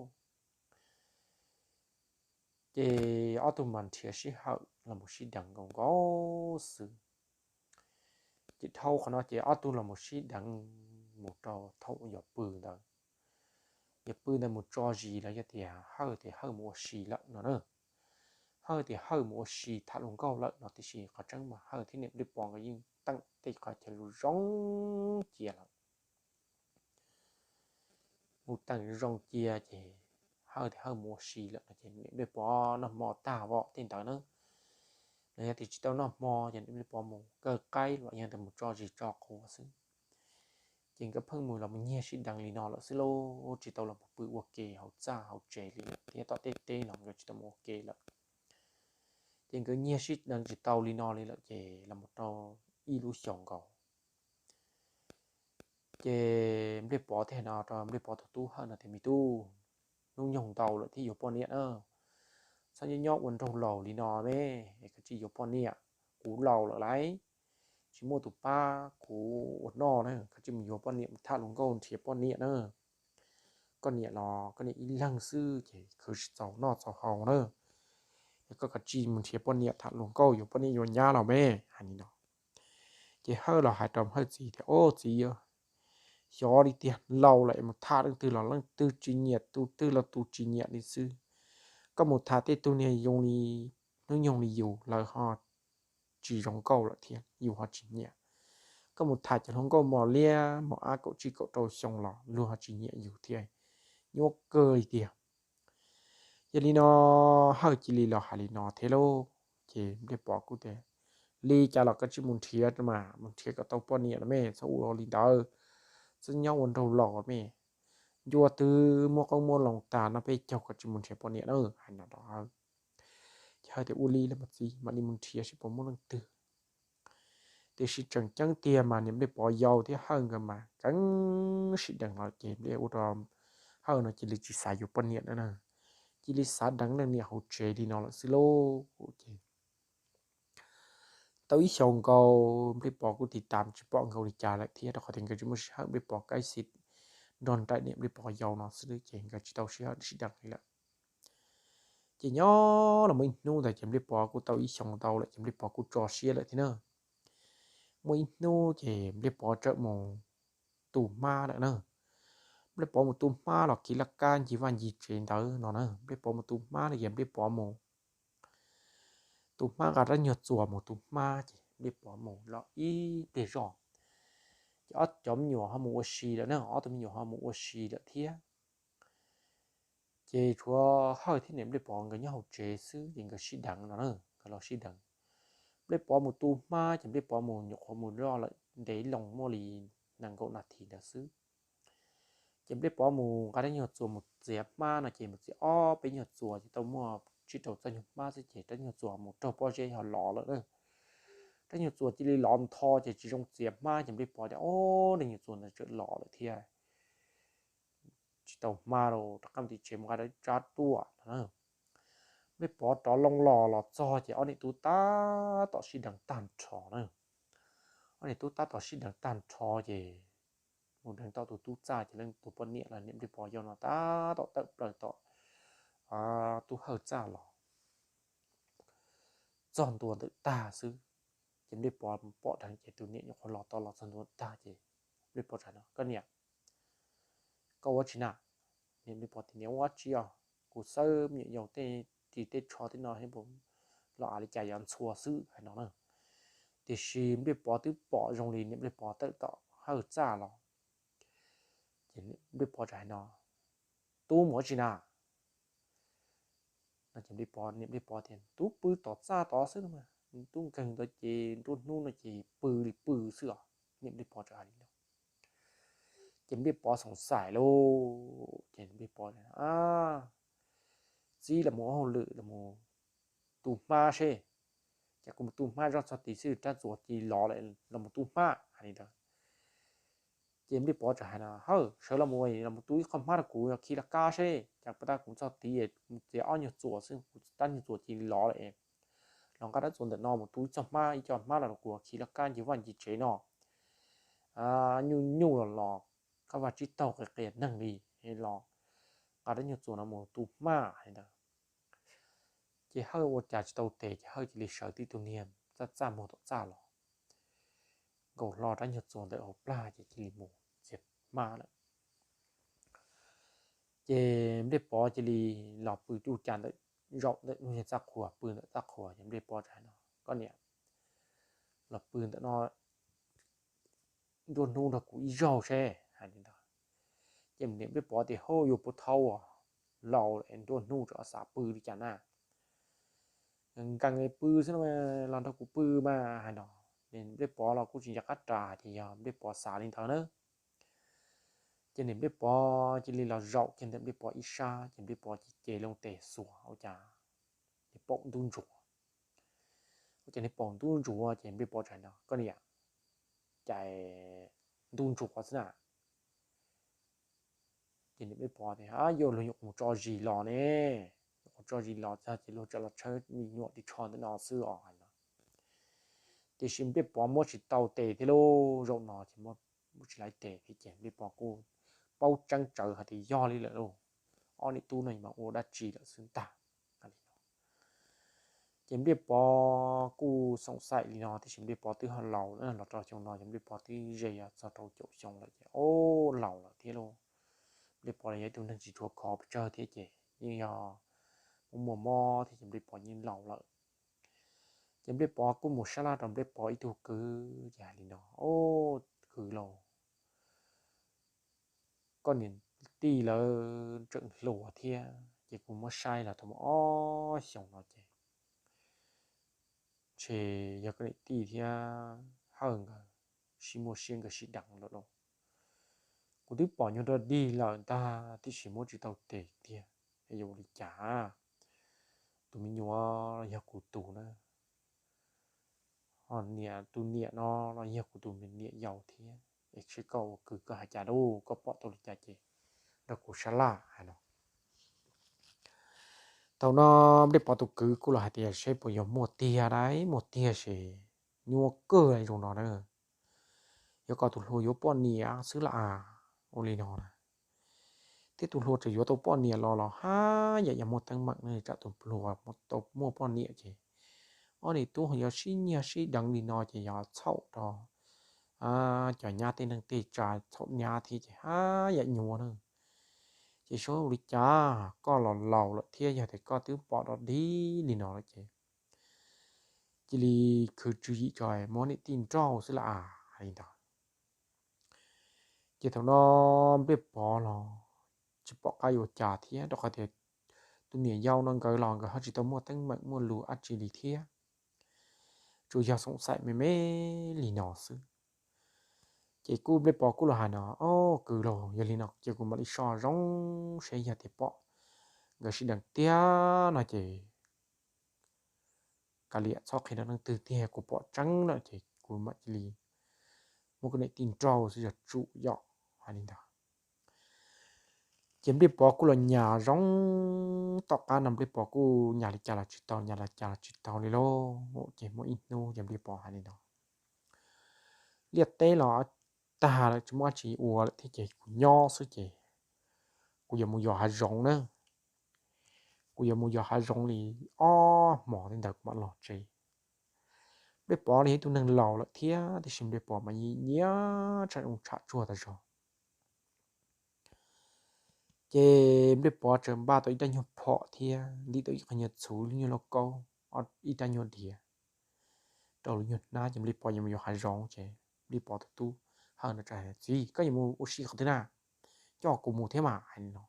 Ces ob tug mas nrhiav sij hawm los mus sib deev nkaus nkaus xwb. Ces dhau qhov no ces ob tug los mus sib deev mus rau thaum yog pw ntawd, yog pw ntawd mus tso zis los yog tias hawj tias hawj mus ua si lawm no na. Hawj tias hawj mus ua si tham luag nkauj lawm no tiam sis qhov tseeb mas hawj thiab niam nplej pov nkawd yeej teem tej qhov chaw zoo zoo cia lawm. Mus teem zoo cia ces hawj tias hawj mus ua si lawm no ces niam nplej pov noj hmo tag vom tej ntawd na, los yog tias tsis tau noj hmo ces niam nplej pov mus kaw qaib los yog tias mus tso zis tso quav xwb. Ces nkawd pheej mus los mus nyiag sib deev li no lawm xwb lauj, tsis tau los mus pw ua ke hauv txaj hauv tsev li lawm thiab, tom tej teb los nkawd tsis tau mus ua ke lawm. Ces nkawd nyiag sib deev tsis tau li no li lawm ces los mus rau ib lub xyoos nkaus, ces Nplij Pov thiaj no rau Nplij Pov tus tub Hawj no tias, Me tub, hnub nyoog ntau lawm thiab yuav poj niam na, txhob nyob nyob ua nraug laus li no ne, koj cia li yuav poj niam. Kuv laus lawm lauj, tsis muaj tus pab kuv ua noj na, koj cia li mus yuav poj niam mus tham hluas nkauj nrhiav poj niam na. Koj niam los koj niam ib leeg xwb ces khwv tsis txaus noj txaus haus na. Yog koj cia li mus nrhiav poj niam tham hluas nkauj yuav poj niam yuav nyab los me, hais li no. Ces Hawj los hais rau Hawj txiv tias, Au txiv, xyov li tiag, laus lawm es mus tham leej twg los leej twg tsis nyiam, tus twg los tus tsis nyiam li xwb. Koj mus tham tej tug niag zoo li, hnub nyoog li yus, lawv ho tsis zoo nkauj lawm thiab yus ho tsis nyiam. Koj mus tham cov hluas nkauj mos liab mos ab kaum tsib kaum rau xyoo los luag ho tsis nyiam yus thiab, nyuaj kawg li tiag. Yog li no Hawj cia li los hais li no thiab lauj. Ces Nplij Pov kuj tias, Li cas los koj cia li mus nrhiav mas, mus nrhiav kom tau poj niam los me, txhob ua li ntawd, txhob nyob ua nraug laus me. Ncua twb muaj qoob muaj loo tas no, peb caug koj cia li mus nrhiav poj niam na, hais no rau Hawj. Ces Hawj tias, Ua li los mas txiv, mam li mus nrhiav seb puas muaj leej twg. Tiam sis tseem ceeb tiag mas niam Nplij Pov yau thiab Hawj nkawd mas keev sib deev lawm ces Nplij ua rau Hawj no cia li tsis xav yuav poj niam na, cia li xav deev leej niam hauv tsev li no lawm xwb lauj. Ces tau ib xyoos nkaus Nplij Pov kuj tiv tam tsis pom nkaus li cas lawm thiab, rau qhov tias nkawd tsis muaj sij hawm, Nplij Pov kaib xis nrog nraim niam Nplij Pov yau no xwb ces nkawd tsis tau sij hawm sib deev li lawm. Ces nyob los muaj ib hnub ntawd ces Nplij Pov kuj tau ib xyoos ntau lawm ces Nplij Pov kuj tso siab lawm thiab na. Muaj ib hnub ces Nplij Pov txawm mus tu hmab lawm na. Nplij Pov mus tu hmab los khi laj kab ncig vaj ncig tsev ntawd no na, Nplij Pov mus tu hmab no ces Nplij Pov mus tu hmab nqa rab nyuag txuas mus tu hmab ces Nplij Pov mus los ib pliag zog ces ob cov me nyuam ho mus ua si lawm na, ob tug me nyuam ho mus ua si lawm thiab. Ces tshuav Hawj thiab niam Nplij Pov nkawd nyob hauv tsev xwb ces nkawd sib deev no na, nkawd los sib deev. Nplij Pov mus tu hmab ces Nplij Pov mus nyuam qhuav mus zoj lawm ntev loo muaj li nees nkaum nas this ntawd xwb. Ces Nplij Pov mus nqa rab nyuag txuas mus txiav hmab no ces mus txiav ob peb nyuag txuas ces tau muaj tsib rau txoj nyuag hmab xwb ces rab nyuag txuas mus raug pob zeb ho los lawm na. Rab nyuag txuas cia li los ntho ces tsis zoo txiav hmab ces Nplij Pov tias, Ob, rab nyuag txuas ntawd txawm los lawm thiab, tsis tau hmab lawm, rov qab mus tim tsev mus nqa rau tsab tuaj no na. Nplij Pov rov loo los los txog ces ob niam tub tab tom sib deev tag nrho na. Ob niam tub tab tom sib deev tag nrho ces mus deev tom tus tub txaj ces leej tus poj niam los niam Nplij Pov yau no tab tom tawm plaws tom tub Hawj txaj los txog ntua ntawm tag xwb. Ces Nplij Pov pom dheev ces tus niam nyuam qhuav los tau los txog ntua tag ces Nplij Pov txawm no, Koj niam, koj ua dab tsi na? Niam Nplij Pov tias, Niam, ua dab tsi os, kuv xawb me nyuam yaus tej ris tej tsho tej no los av li cas yuav ntxhua xwb, hais no na. Tiam sis Nplij Pov twb pom zoo li niam Nplij Pov tawm tom Hawj txaj los. Ces Nplij Pov txawm hais no, Tub mus dab tsi na? No ces niam Nplij Pov tias, Tub pw tom txaj tod xwb no mas, tub nkeeg ntawd ces nruab hnub no ces pw li pw xwb os. Niam Nplij Pov txawm hais li no. Ces Nplij Pov xoom xaim lauj, ces Nplij Pov, Txib los mus ua hauj lwm los mus tu hmab seb, ces kuv mus tu hmab zoj txog tid xwb rab txuas cia li los lawm, los mus tu hmab, hais li ntawd. Ces Nplij Pov txawm hais no, Hawj, sawv los mus, los mus tu ib qho hmab rau kuv khi laj kab seb, cas puas tas kuv txog tid mus txiav ob nyuag txuas xwb kuv rab nyuag txuas cia li los lawm. Los nqa rab txuas ntawm no mus tu ib txoj hmab, ib co hmab los kuv khi laj kab ncig vaj ncig tsev no. Nyuj nyuj los los, koj vaj tsib taug qias qias neeg li, los nqa rab nyuag txuas no mus tu hmab, hais li ntawd. Ces Hawj ua cas tsis tau tes ces Hawj cia li sawv tib tug niag txaj txaj muag tom txaj los, nkaus hlo rab nyuag txuas ntawm hauv plag ces cia li mus txiav hmab lawm. Ces Nplij Pov cia li los pw ruj cas ntawm zaum ntawm lub niag txaj qhua, pw ntawm txaj qhua ces Nplij Pov txawm hais no, Koj niam, los pw ntawm no nruab hnub nrog kuv ib zaug seb, hais li ntawd. Ces niam Nplij Pov tias, Hauj, yuav puas thau, laus es nruab hnub tseem xav pw li cas na? Nkees pw xwb no, los nrog kuv pw mas, hais no. Nplij Pov los kuj tsis nco qab ras ces yog Nplij Pov xav li ntawd na. Ces niam Nplij Pov cia li los zaum kiag ntawm Nplij Pov ib sab ces Nplij Pov ces cev loo tes xuas ua cas nws paum ntub ntsuav. Ua cas nws paum ntub ntsuav ces Nplij Pov txawm hais no, koj niam, cas ntub ntsuav xwb na. Ces niam Nplij Pov tias, yuav luag nyuam qhuav tso zis los ne, nyuam qhuav tso zis los txog ces luag tseem los tshawb me nyuam ris tsho ntawm no xwb os hais no. Tiam sis Nplij Pov muab tsis tau tes thiab lauj, zaum no ces muab tsis tau tes thiab ces Nplij Pov kuj paub tseeb tsawv hais tias yog li lawm lauj, ob niam tub no mas ua dab tsi lawm xwb ntag. Ces Nplij Pov kuj xoom xaim li no tiam sis Nplij Pov twb ho laus los rau xyoo no ces Nplij Pov twb ze txog rau caum xyoo lawm ces o, laus lawm thiab lauj. Nplij Pov los yog ib tug neeg tsis tshua khov pes tsawg thiab ces yeej yog muaj muaj mob thiab ces Nplij Pov yeej laus lawm. Ces Nplij Pov kuj mus sab laj rau Nplij Pov ib tug kwv ces hais li no, o, kwv lauj, koj niam tij lawv tseem hluas thiab ces kuv muab saib los tau muaj ob xyoos no ces ntshe yog koj niam tij thiab Hawj nkawd sib muaj siab nkawd sib deev lawm lauj. Kuv twb pom nyuag dog dig lawm ntag tiam sis muab tsis tau tes tiag, es yuav ua li cas? Tus me nyuam yog kuv tus na, ho niam, tus niam no los yog kuv tus me niam yau thiab, es seb koj ua kwv koj hais cas lauj, koj pom tau li cas ces nrog kuv sab laj hais no. Thaum no Nplij Pov tus kwv kuj los hais tias seb puas yog muaj tiag lauj, muaj tiag ces nyuaj kawg zoo no na. Yog kom tus hluas yuav poj niam xwb las as, ua li no na. Thiab tus hluas tseem yuav tau poj niam los los haj yam yog muaj teeb meem ne, tsam tus hluas tau muaj poj niam ces ob niam tub ho yuav sib nyiag sib deev li no ces yog txhaum rau cov nyab tej neeg tej tsav, txhaum nyab thiab ces haj yam nyuaj na. Ces seb ua li cas, koj los laus lawm thiab yog tias koj twb pom dog dig li no lawm ces cia li khwv tswv yim tso muab niam tij nrauj xwb las as, hais li ntawd. Ces thaum no Nplij Pov los tsis pom qab yuav cas thiab rau qhov tias tus niam yau no nkawd los nkawd ho tsis tau muaj teeb meem muaj lus dab tsi li thiab, tsuas yog xoom xaim me me li no xwb. Ces kuj Nplij Pov kuj los hais no, o, kwv lauj, yog li no ces kuv mam li so zoo seb yog tias pom nkawd sib deev tiag no ces kav liam txhob qhia rau leej twg tiag, kuv pom tseeb lawm ces kuv mam cia li muab koj niam tij nrauj xwb yog tsum yom, hais li ntawd. Ces Nplij Pov kuj los nyas zoo, tom qab no Nplij Pov kuj nyas li cas los tsis tau, nyas li cas los tsis tau li lauj. Ces muaj ib hnub ces Nplij Pov hais li no, liaj teb los tag lawm tsis muaj dab tsi ua lawm thiab ces kuv nyob xwb ces kuv yuav mus yos hav zoov na. Kuv yuav mus yos hav zoov li ob hmos tej ntawd kuv mam los tsev. Nplij Pov los yog ib tug neeg laus lawm thiab tiam sis Nplij Pov mas nyiam tshaj zoo tshaj tsuag tas zog. Ces Nplij Pov tseem npaj tau ib rab nyuag phom thiab ntim tau ib qho nyuag txhuv, lub nyuag lauj kaub, ib rab nyuag diav rau lub nyuag hnab ces Nplij Pov yuav mus yos hav zoov ces Nplij Pov tus tub Hawj no txawm hais, txiv, koj yuav mus ua si qhov twg na? Coj kuv mus thiab mas, hais li no.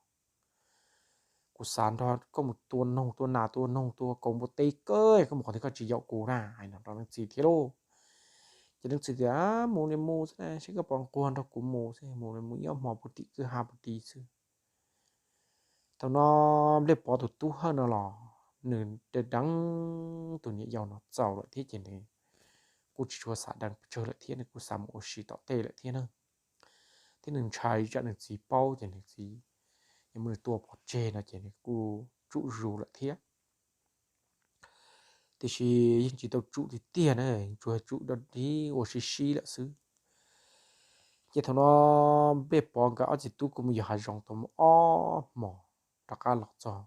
Kuv xav nrog koj mus tua noog tua nas tua noog tua kaus npua teb kawg, koj mus qhov twg koj tsis yaum kuv na, hais no rau leej txiv thiab lauj. Ces leej txiv tias, mus li mus xwb, seb koj puas nquag nrog kuv mus xwb, mus li mus ib ob hmo puag tim kwj ha puag tim xwb. Thaum no Nplij Pov tus tub Hawj no los nws deev tus niam yau no txaus lawm thiab ces nws kuj tsis tshua xav deev pes tsawg lawm thiab nws kuj xav mus ua si tom tej lawm thiab na. Thiab nws ntshai tsam nws txiv paub ces nws txiv yuav muab nws tua pov tseg no ces nws kuj tsum zus lawm thiab. Tiam sis yeej tsis tau tsum tiag tiag na, tsuas tsum dog dig ua si si lawm xwb. Ces thaum no Nplij Pov nkawd ob txiv tub kuj mus yos hav zoov tau muaj ob hmos rov qab los txog.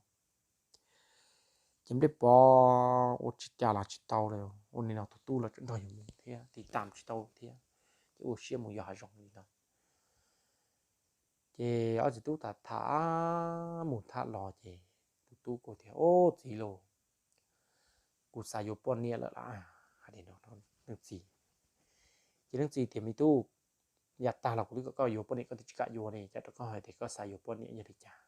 Ces Nplij Pov ua tsis cas los tsis tau li, ua li no tus tub los tseem nrog yus mus thiab, tiv tam tsis tau thiab, ces ua siab mus yos hav zoov li no. Ces ob txiv tub tham tham mus tham los ces tus tub kuj tias, ub, txiv lauj, kuv xav yuav poj niam lawm lauj, hais li no rau leej txiv. Ces leej txiv tias, me tub, yav tag los kuv twb kom koj yuav poj niam koj twb tsis kam yuav ne, cas rau koj hais tias koj xav yuav poj niam yog li cas?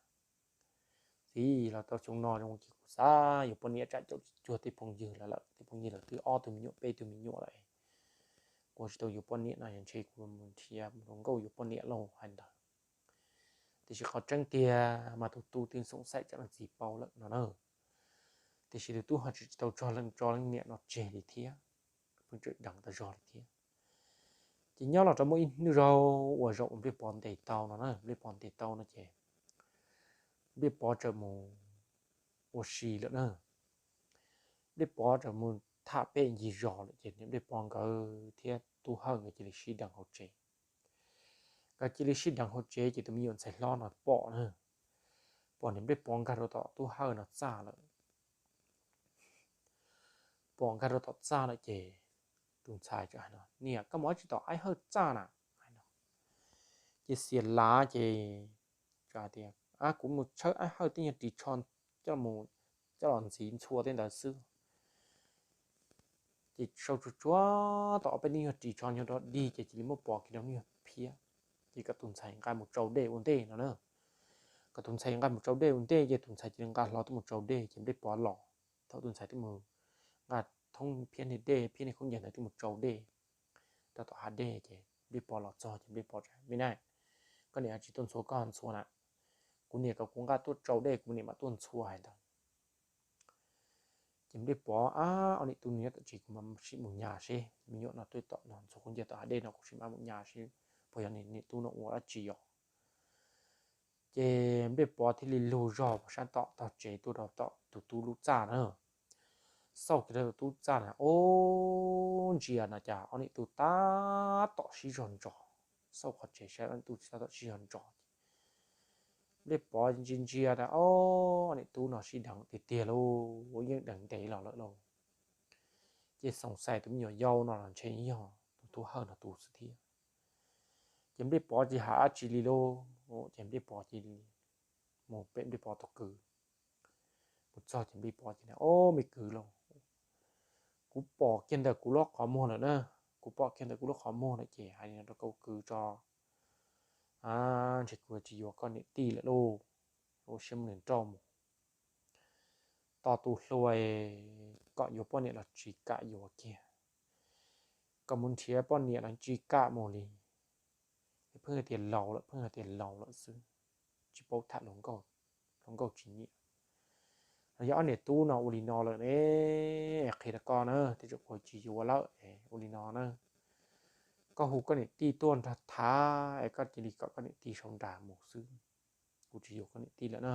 Txiv, los tau xyoo no ces kuv xav yuav poj niam tsam caum tsis cuag tej phooj ywg lawv lawm, tej phooj ywg lawv twb ob tug me nyuam peb tug me nyuam lawm. Kuv tsis tau yuav poj niam no yog ntshe kuv mus nrhiav hluas nkauj yuav poj niam lauj, hais ntawd. Tiam sis qhov tseeb tiag mas tus tub twb xoom xaim cov leej txiv paub lawm no na. Tiam sis tus tub ho tsis tau tso leej tso leej niam no tseg li thiab, pheej tseem deev tas zog li thiab. Ces nyob los rau muaj ib hnub zaug uas zaum uas Npliaj Pov ntes tau no na, Npliaj Pov ntes tau no ces Npliaj Pov txawm mus ua si lawm na. Npliaj Pov txawm mus tham pem ncig zos lawm ces niam Npliaj Pov nkawd thiab Tub Hawj nkawd cia li sib deev hauv tsev. Nkawd cia li sib deev hauv tsev ces tus me nyuam ntxhais hlob no pom na, pom niam Npliaj Pov nkag rau tom Tub Hawj no txaj lawm. Pom nkag rau tom txaj lawm ces tus ntxhais txawm hais no, niam, koj mus ua dab tsi tom Aib Hawj txaj na? Ces xiam lav ces hais tias, kuv mus tshawb Aib Hawj tej nyuag ris tsho coj los ntxiv ntxhua tej ntawd xwb. Ces sau tsuag tsuag tau ob peb tug nyuag ris tsho nyuag dog dig ces cia li muab pov kiag rau nyuag phiab. Ces kom tus ntxhais nqa mus tsau dej ua ntej no na. Kom tus ntxhais nqa mus tsau dej ua ntej ces tus ntxhais cia li nqa hlo tuaj mus tsau dej ces Npliaj Pov los. Thaum tus ntxhais twb mus nqa thoob phiab niag dej phiab niag khaub ncaws ntawd twb mus tsau dej rau tom hav dej ces Npliaj Pov los txog ces Npliaj Pov, me na, koj niam tsis tuaj ntxhua koj ntxhua na, kuv niam kom kuv nqa tuaj tsau dej kuv niam mam tuaj ntxhua hais ntawd. Ces Npliaj Pov, ab, ob niam tub nyob tom tsev kuv mam sim mus nyas seb, me nyuam no twb tom no ntxhua khaub ncaws tom hav dej no kuv sim mam mus nyas seb puas yog niam tub no ua dab tsi os. Ces Npliaj Pov thiaj li lug zog puag sab tom tog tsev tuaj rau tom tus tub lub txaj na. Xauj kiag rau tus tub txaj na, ob, ntsia no cas ob niam tub tab tom sib zog ntsos. Xauj qhov tsev saib ob niam tub tab tom sib zog ntsos ces Npliaj Pov ntsia ntsia na, ob, ob niam tub no sib deev tiag tiag lauj, yeej deev ntev los lawm lauj. Ces xoom xais tus me nyuam yau no los ntshe yog tus Tub Hawj no tus xwb thiab. Ces Npliaj Pov tsis hais dab tsi li lauj, ces Npliaj Pov cia li mus pem Npliaj Pov tus kwv. Mus txog ces Npliaj Pov ces, ob, me kwv lauj, kuv pom kiag ntawm kuv lub qhov muag lawm na, kuv pom kiag ntawm kuv lub qhov muag lawm ces hais li no rau koj kwv tso, ntshe kuv tsis yuav koj niam tij lawm lauj, ua siab muab nws nrauj mus. Tos tus hluas kom yuav poj niam los tsis kam yuav kiag, kom mus nrhiav poj niam los tsis kam mus li. Pheej hais tias laus lawm, pheej hais tias laus lawm xwb, tsis paub tham hluas nkauj tsis nyiam. Los yog ob niam tub no ua li no lawm ne, qhia rau koj na, tej zaum kuv tsis yuav lawm, ua li no na, koj hu koj niam tij tuaj nrog tham es koj cia li kom koj niam tij sau nra mus xwb. Kuv tsis yuav koj niam tij lawm na.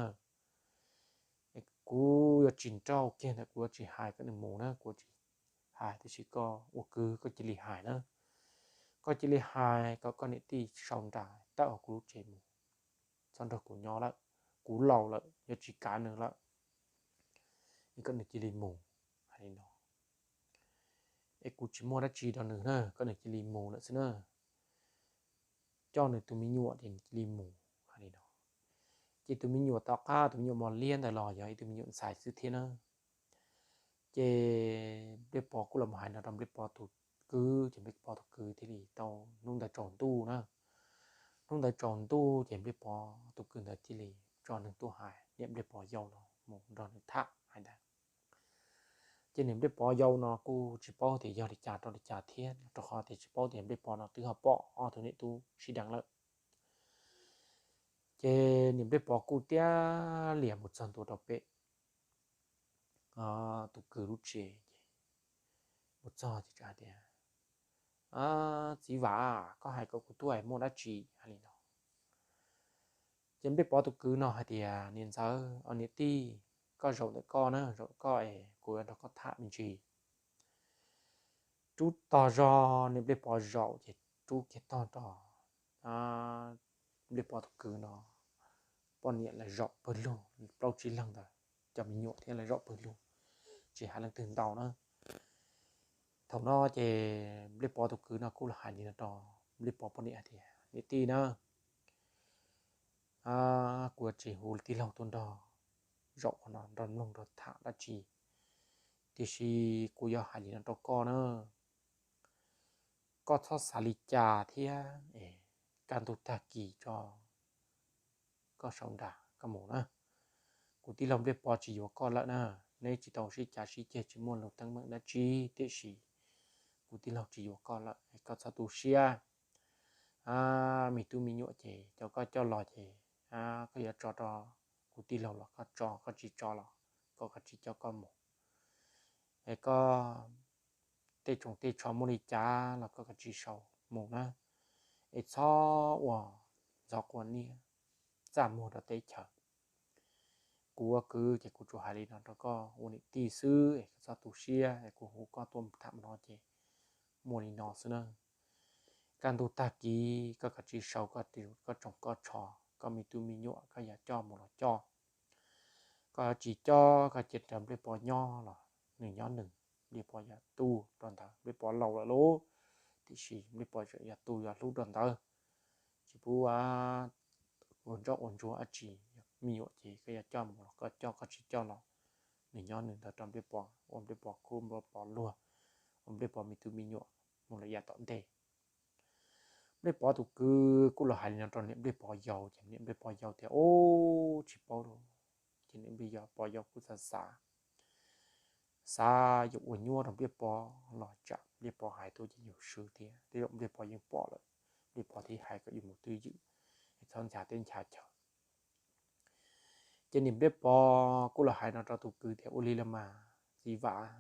Kuv yuav tsis nrauj kiag ntawm, kuv yuav tsis hais kom nws mus na, kuv yuav tsis hais, tiam sis koj ua kwv koj cia li hais na. Koj cia li hais kom koj niam tij sau nra tawm hauv kuv lub tsev mus, txhob nrog kuv nyob lawm. Kuv laus lawm, yuav tsis kav nws lawm, es kom nws cia li mus, hais li no. Es kuv tsis muaj dab tsi rau nws na, kom nws cia li mus lawm xwb na. Coj nws tus me nyuam ces nws cia li mus, hais li no. Ces tus me nyuam tom qab, tus me nyuam mos liab ntawd los yog ib tug me nyuam ntxhais xwb thiab na. Ces Npliaj Pov kuj los hais no rau Npliaj Pov tus kwv, ces Npliaj Pov tus kwv thiaj li tau, hnub ntawd tsaus ntuj na. Hnub ntawd tsaus ntuj ces Npliaj Pov tus kwv ntawd thiaj li tso neeg tuaj hais niam Npliaj Pov yau no mus nrog nws tham hais ntawd. Ces niam Npliaj Pov yau no kuj tsis paub tias yog li cas rau li cas thiab, rau qhov tias tsis paub tias Npliaj Pov no twb ho pom ob tug niam tub sib deev lawm. Ces niam Npliaj Pov kuj tiab lias mus txog ntua rau pem tus kwv lub tsev ces mus txog ces hais tias, txiv Vam, koj hais kom kuv tuaj es muaj dab tsi? Hais li no. Ces Npliaj Pov tus kwv no hais tias, niam ntxawm, niam tij, koj zaum ntawm koj na, zaum ntawm koj es kuv yuav nrog koj tham me ntsis. Rub tog zog niam Npliaj Pov zaum ces rub kiag tog rau Npliaj Pov tus kwv no poj niam lawv zaum pawg lug, plaub tsib leeg ntawd, cov me nyuam thiab lawv zaum pawg lug, tsis hais leej twg ntau na. Thaum no ces Npliaj Pov tus kwv no kuj los hais li no rau Npliaj Pov poj niam hais tias, niam tij na, kuv yuav tsis hu tij laug tuaj nrog zaum qhov no nrog mloog nrog tham dab tsi, tiam sis kuv yuav hais li no rau koj na, koj txhob xav li cas thiab, kaj ntug tag kis tso koj sau nra koj mus na. Kuv tij laug Npliaj Pov tsis yuav koj lawm na, neb tsis tau sib cav sib ceg tsis muaj lus teeb meem dab tsi, tiam sis kuv tij laug tsis yuav koj lawm, koj txhob tu siab. Me tub me nyuam ces cov koj coj los ces koj yuav tso rau kuv tij laug los koj tso, koj tsis tso los koj kav tsij coj koj mus. Es koj tej tsoos tej tsho muaj li cas los koj kav tsij sau mus na, es txhob ua ntxhov quav niab txaj muag rau teb chaws. Kuv ua kwv ces kuv tsuas hais li no rau koj ua niam tij xwb es koj txhob tu siab es kuv hu koj tuaj tham no ces muaj li no xwb na. Kaj ntug tag kis koj kav tsij sau koj tsoos koj tsho, koj me tub me nyuam koj yuav coj mus los coj. Koj yuav tsis coj koj cia rau nplej pov nyob los nws nyob nws, nplej pov yog tu rau ntawd, nplej pov laus lawm lauj, tiam sis nplej pov yog tu yog hlub rau ntawd, tsis pub ua ntsoj ua ntsuag dab tsi. Me nyuam ces koj yuav coj mus los koj coj, koj tsis coj los nws nyob nws ntawd rau nplej pov, ua nplej pov khub nplej pov luag, ua nplej pov me tub me nyuam mus lawm yav tom ntej. Nplej pov tus kwv kuj los hais li no rau niam nplej pov yau ces niam nplej pov yau tias, Ub, tsis paub lauj. Ces niam nplej pov yau kuj xav xav, xav yuav ua nyuaj rau nplej pov los tsam nplej pov hais tuaj ces yus swb thiab, tej zaum nplej pov yeej pom lawm, nplej pov thiaj hais kom yus mus twj ywm, txhob ncha teb ncha chaw. Ces niam nplej pov kuj los hais no rau tus kwv tias, Ua li los mas txiv Vam,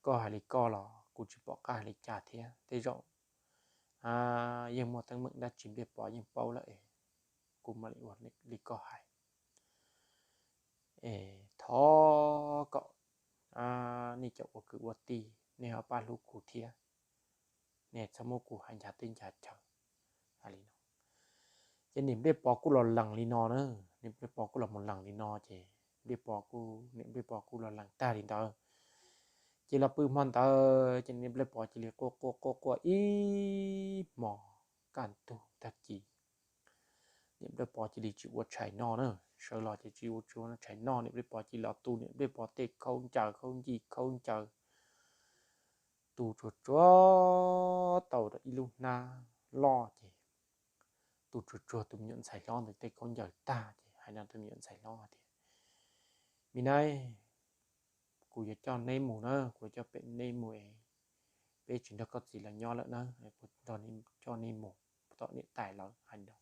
koj hais li koj los kuv tsis pom qab hais li cas thiab, tej zaum yeej muaj teeb meem dab tsi nplej pov yeej paub lawm es kuv mam li ua li koj hais. Es thov kom nej cov ua kwv ua tij nej ho pab hlub kuv thiab, nej txhob muab kuv hais ncha teb ncha chaw. Hais li no, ces niam nplej pov kuj los lees li no na, niam nplej pov kuj los mus lees li no ces nplej pov kuj, niam nplej pov kuj los lees tag li ntawd. Ces los pw hmo ntawd ces niam nplej pov cia li quaj quaj quaj quaj ib hmos kaj ntug tag kis. Niam nplej pov cia li tsis ua tshais noj na, sawv los ces tsis ua tshais noj, niam nplej pov cia li los tu niam nplej pov tej khaub ncaws, khaub ncaws, khaub ncaws, tu tsuag tsuag tau rau ib lub hnab loj ces tu tsuag tsuag tus me nyuam ntxhais hlob ntawd tej khaub ncaws tag ces hais no tus me nyuam ntxhais hlob hais tias, Me nab, kuv yuav coj neb mus na, kuv yuav coj pem neb mus es peb tsis nrog koj txiv lawv nyob lawm na, kuv coj neb mus tom niam tais lawm. Hais no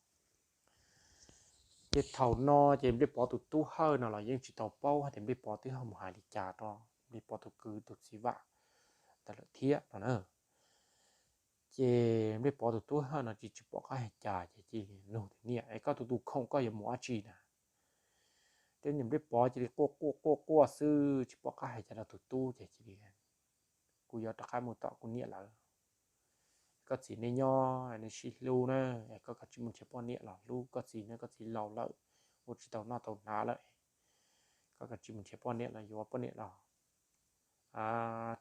ces thaum no ces nplej pov tus tub Hawj no los yeej tsis tau paub hais tias nplej pov twb ho mus hais li cas rau nplej pov tus kwv tus txiv Vam ntawd lawm thiab no na. Ces nplej pov tus tub Hawj no tsis tsis pom qab hais cas ces cia li nug tias, Niam, es koj tus tus khoom koj yuav mus dab tsi na? Ces niam nplej pov cia li quaj quaj quaj quaj xwb tsis pom qab hais cas rau tus tub ces cia li, Kuv yuav rov qab mus tom kuv niam lawv. Koj txiv neb nyob neb sib hlub na, es koj kav tsij mus nrhiav poj niam los hlub koj txiv na, koj txiv laus lawm, ua tsis tau noj tau hnav lawm. Koj kav tsij mus nrhiav poj niam los yuav poj niam los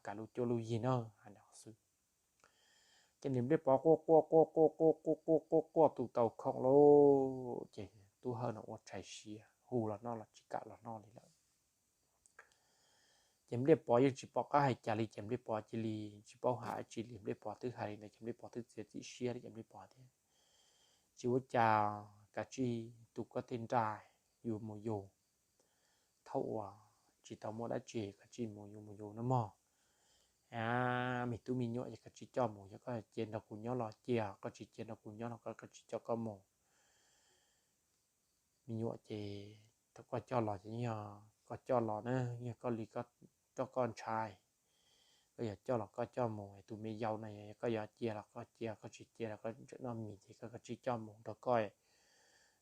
kav lub cuab lub yig na. Hais no xwb ces niam nplej pov quaj quaj quaj quaj quaj quaj quaj quaj quaj tu tau khoom lauj, ces tub Hawj no ua tshais siav hu los noj los tsis kam los noj li lawm. Ces nplej pov yeej tsis pom qab hais cas li ces nplej pov cia li tsis paub hais dab tsi li, nplej pov twb hais li ntawd ces nplej pov twb txiav txim siab li ces nplej pov tias, Tsis ua cas, kav tsij tu koj tej nra yus mus yus, thaum uas tsis tau muaj dab tsi kav tsij mus yus mus yus no mog. Me tub me nyuam ces kav tsij coj mus, yog koj cia nrog kuv nyob los cia, koj tsis cia nrog kuv nyob los koj kav tsij coj koj mus. Me nyuam ces thaum koj coj los ces yog koj coj los na, yog koj li koj ntshai, koj yog coj los koj coj mus. Tus me yau no yog koj yuav cia los koj cia, koj tsis cia los koj tseem noj mis ces koj kav tsij coj mus nrog koj,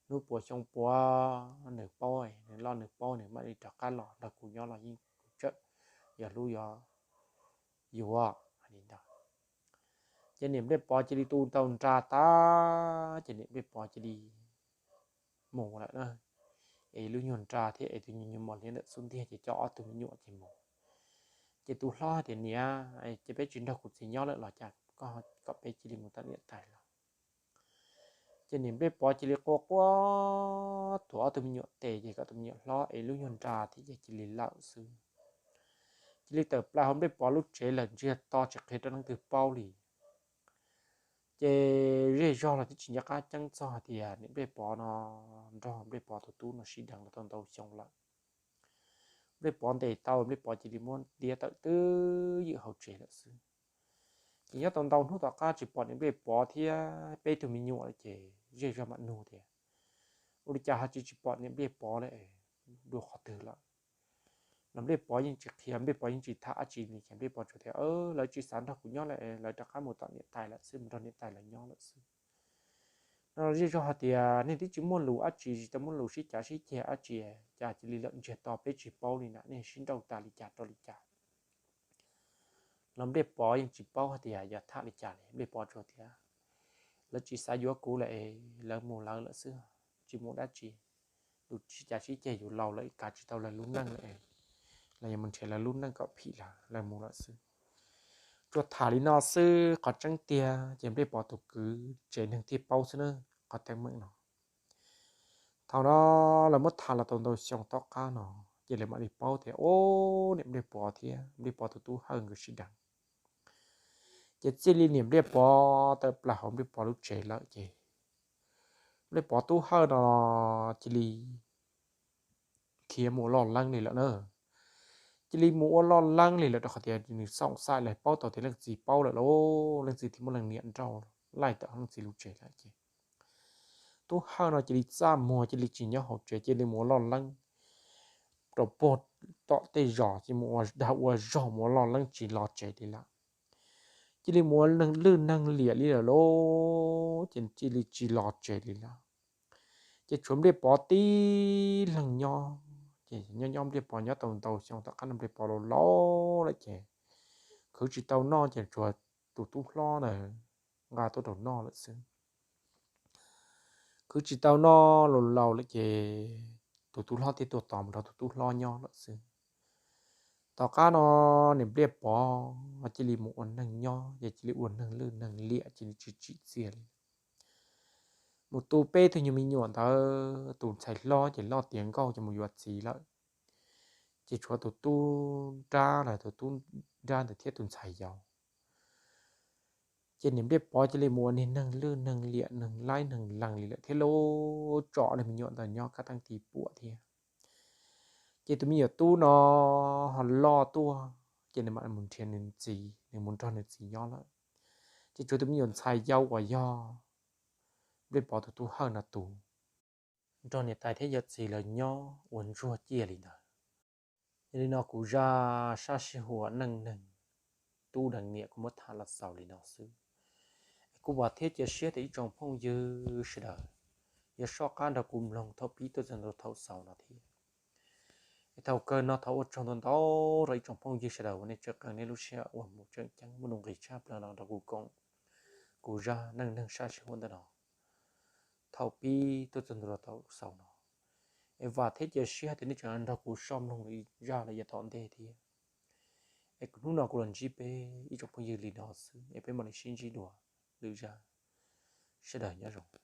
hnub puas xyoo puas nws paub, nws loj nws paub nws mam li rov qab los nrog kuv nyob los yeej kuv tseem yuav hlub yuav yuav li ntawd. Ces niam nplej pov cia li tu tau nra tag ces niam nplej pov cia li mus lawm na. Es lub nyuag nra thiab es tus nyuag mos liab ntawm xub ntiag ces coj ob tug me nyuam ces mus. Ces tus hlob tias, Niam, ces peb tsis nrog kuv txiv nyob lawm los cas koj kom peb cia li mus tom niam tais los? Ces niam nplej pov cia li quaj quaj tuav ob tug me nyuam tes ces kom tus me nyuam hlob es lub nyuag nra thiab ces cia li lawm xwb. Cia li tawm plaws hauv nplej pov lub tsev lawm ntsiag to tsis qhia rau leej twg paub li. Ces zej zog los twb tsis nco qab ceeb txog hais tias niam nplej pov no nrog nplej pov tus tub no sib deev los tau ntau xyoo lawm. Nplej pov ntes tau, nplej pov cia li muab tiab tawm twb ywm hauv tsev lawm xwb. Ces nyob tau ntau hnub tom qab tsis pom niam nplej pov thiab peb tug me nyuam lawm ces zej zog mam nug tias, ua li cas ho tsis tsis pom niam Npliaj Pov li, dua qhov twg lawm? Los Npliaj Pov yeej tsis qhia, Npliaj Pov yeej tsis tham dab tsi li ces Npliaj Pov tsuas tias, lawv tsis xav nrog kuv nyob lawm, lawv rov qab mus tom niam tais lawm xwb, mus nrog niam tais lawv nyob lawm xwb. No zej zog hais tias nej twb tsis muaj lus dab tsi, tsis tau muaj lus sib cav sib ceg dab tsi, cas cia li lawm ntsiag to peb tsis paub li na, nej sib nrauj tas li cas rau li cas? Los Npliaj Pov yeej tsis paub hais tias yog tham li cas li, Npliaj Pov tsuas tias, lawv tsis xav yuav kuv lawm, lawv mus lawv lawm xwb, tsis mus dab tsi. Lus sib cav sib ceg yus laus lawm, kav tsis tau lawv lub neej lawm, los yog mus nrhiav lawv lub neej kom phim lawm, lawv mus lawm xwb. Tsuas tham li no xwb, qhov tseeb tiag ces Npliaj Pov tus kwv tsev neeg thiaj paub xwb na, qhov teeb meem no. Thaum no lawv muab tham los tau ntau xyoo tom qab no, ces lawv mam li paub tias, o, niam Npliaj Pov thiab Npliaj Pov tus tub Hawj nkawd sib deev. Ces txij li niam Npliaj Pov tawm plaws hauv Npliaj Pov lub tsev lawm ces Npliaj Pov tub Hawj no cia li khiav mus ua loj leeb li lawm na. Cia li mus ua loj leeb li lawm rau qhov tias nws xoom xaim lawm, paub tau tias leej txiv paub lawm lauj, leej txiv thiaj muab leej niam nrauj laij tawm leej txiv lub tsev lawm ces tub Hawj no cia li txaj muag, cia li tsis nyob hauv tsev, cia li mus ua loj leeb rau puag tom tej zos, cia li mus ua dag ua zog, mus ua loj leeb tsis los tsev li lawm. Cia li mus ua neeg lwj neeg liam li lawm lauj, ces cia li tsis los tsev li lawm. Ces tshuav Npliaj Pov tib leeg nyob, ces nyob nyob Npliaj Pov nyob tau ntau xyoo tom qab no Npliaj Pov laus laus lawm ces khwv tsis tau noj ces tsuas tus tub hlob ntawd nqa tuaj rau noj lawm xwb. Khwv tsis tau noj, laus laus lawm ces tus tub hlob thiaj tuaj tos mus nrog tus tub hlob nyob lawm xwb. Tom qab no niam Npliaj Pov cia li mus ua neeg nyob, ces cia li ua neeg lwj neeg liam, cia li tsis tsim txiaj li. Mus tu peb tug nyuag me nyuam ntawd, tus ntxhais hlob ces loj tiav nkauj ces mus yuav txiv lawm. Ces tshuav tus tub nrab, tus tub nrab ntawd thiab tus ntxhais yau. Ces niam Npliaj Pov cia li mus ua niag neeg lwj neeg liam, neeg laib neeg lees li lawm thiab lauj, tso niag me nyuam ntawd nyob kaj teeb ti puam thiab. Ces tus me nyuam tub no ho loj tuaj, ces nws mam mus nrhiav nws txiv, nws mus nrog nws txiv nyob lawm. Ces tshuav tus me nyuam ntxhais yau uas yog Npliaj Pov tus tub Hawj no tus nrog niam tais thiab yawm txiv lawv nyob ua ntsuag ciaj li ntawd. Yog li no kuv zaj sab sij huam neej neeg tub deev niam kuv muab tham los xaus li no xwb. Es kuv vam thiab cia siab tias ib tsoom phooj ywg sawv daws yuav soj qab nrog kuv mloog thaum pib tuaj txog ntua thaum xaus no thiab. Es thaum kawg no thov ua tsaug ntau ntau rau ib tsoom phooj ywg sawv daws uas nej tseem qee nej lub sij hawm uas mus tseem ceeb muaj nuj nqis tshaj plaws los nrog kuv koom kuv zaj neej neeg sab sij huam ntawm no thaum pib tuaj txog ntua thaum xaus no. Es vam thiab cia siab tias nej tseem nrog kuv soj mloog lwm zaj lawm yav tom ntej thiab. Es hnub no kuv los ntsib peb ib tsoom phooj ywg li no xwb, es peb mam li sib ntsib dua lwm zaj. Sawv daws nyob zoo.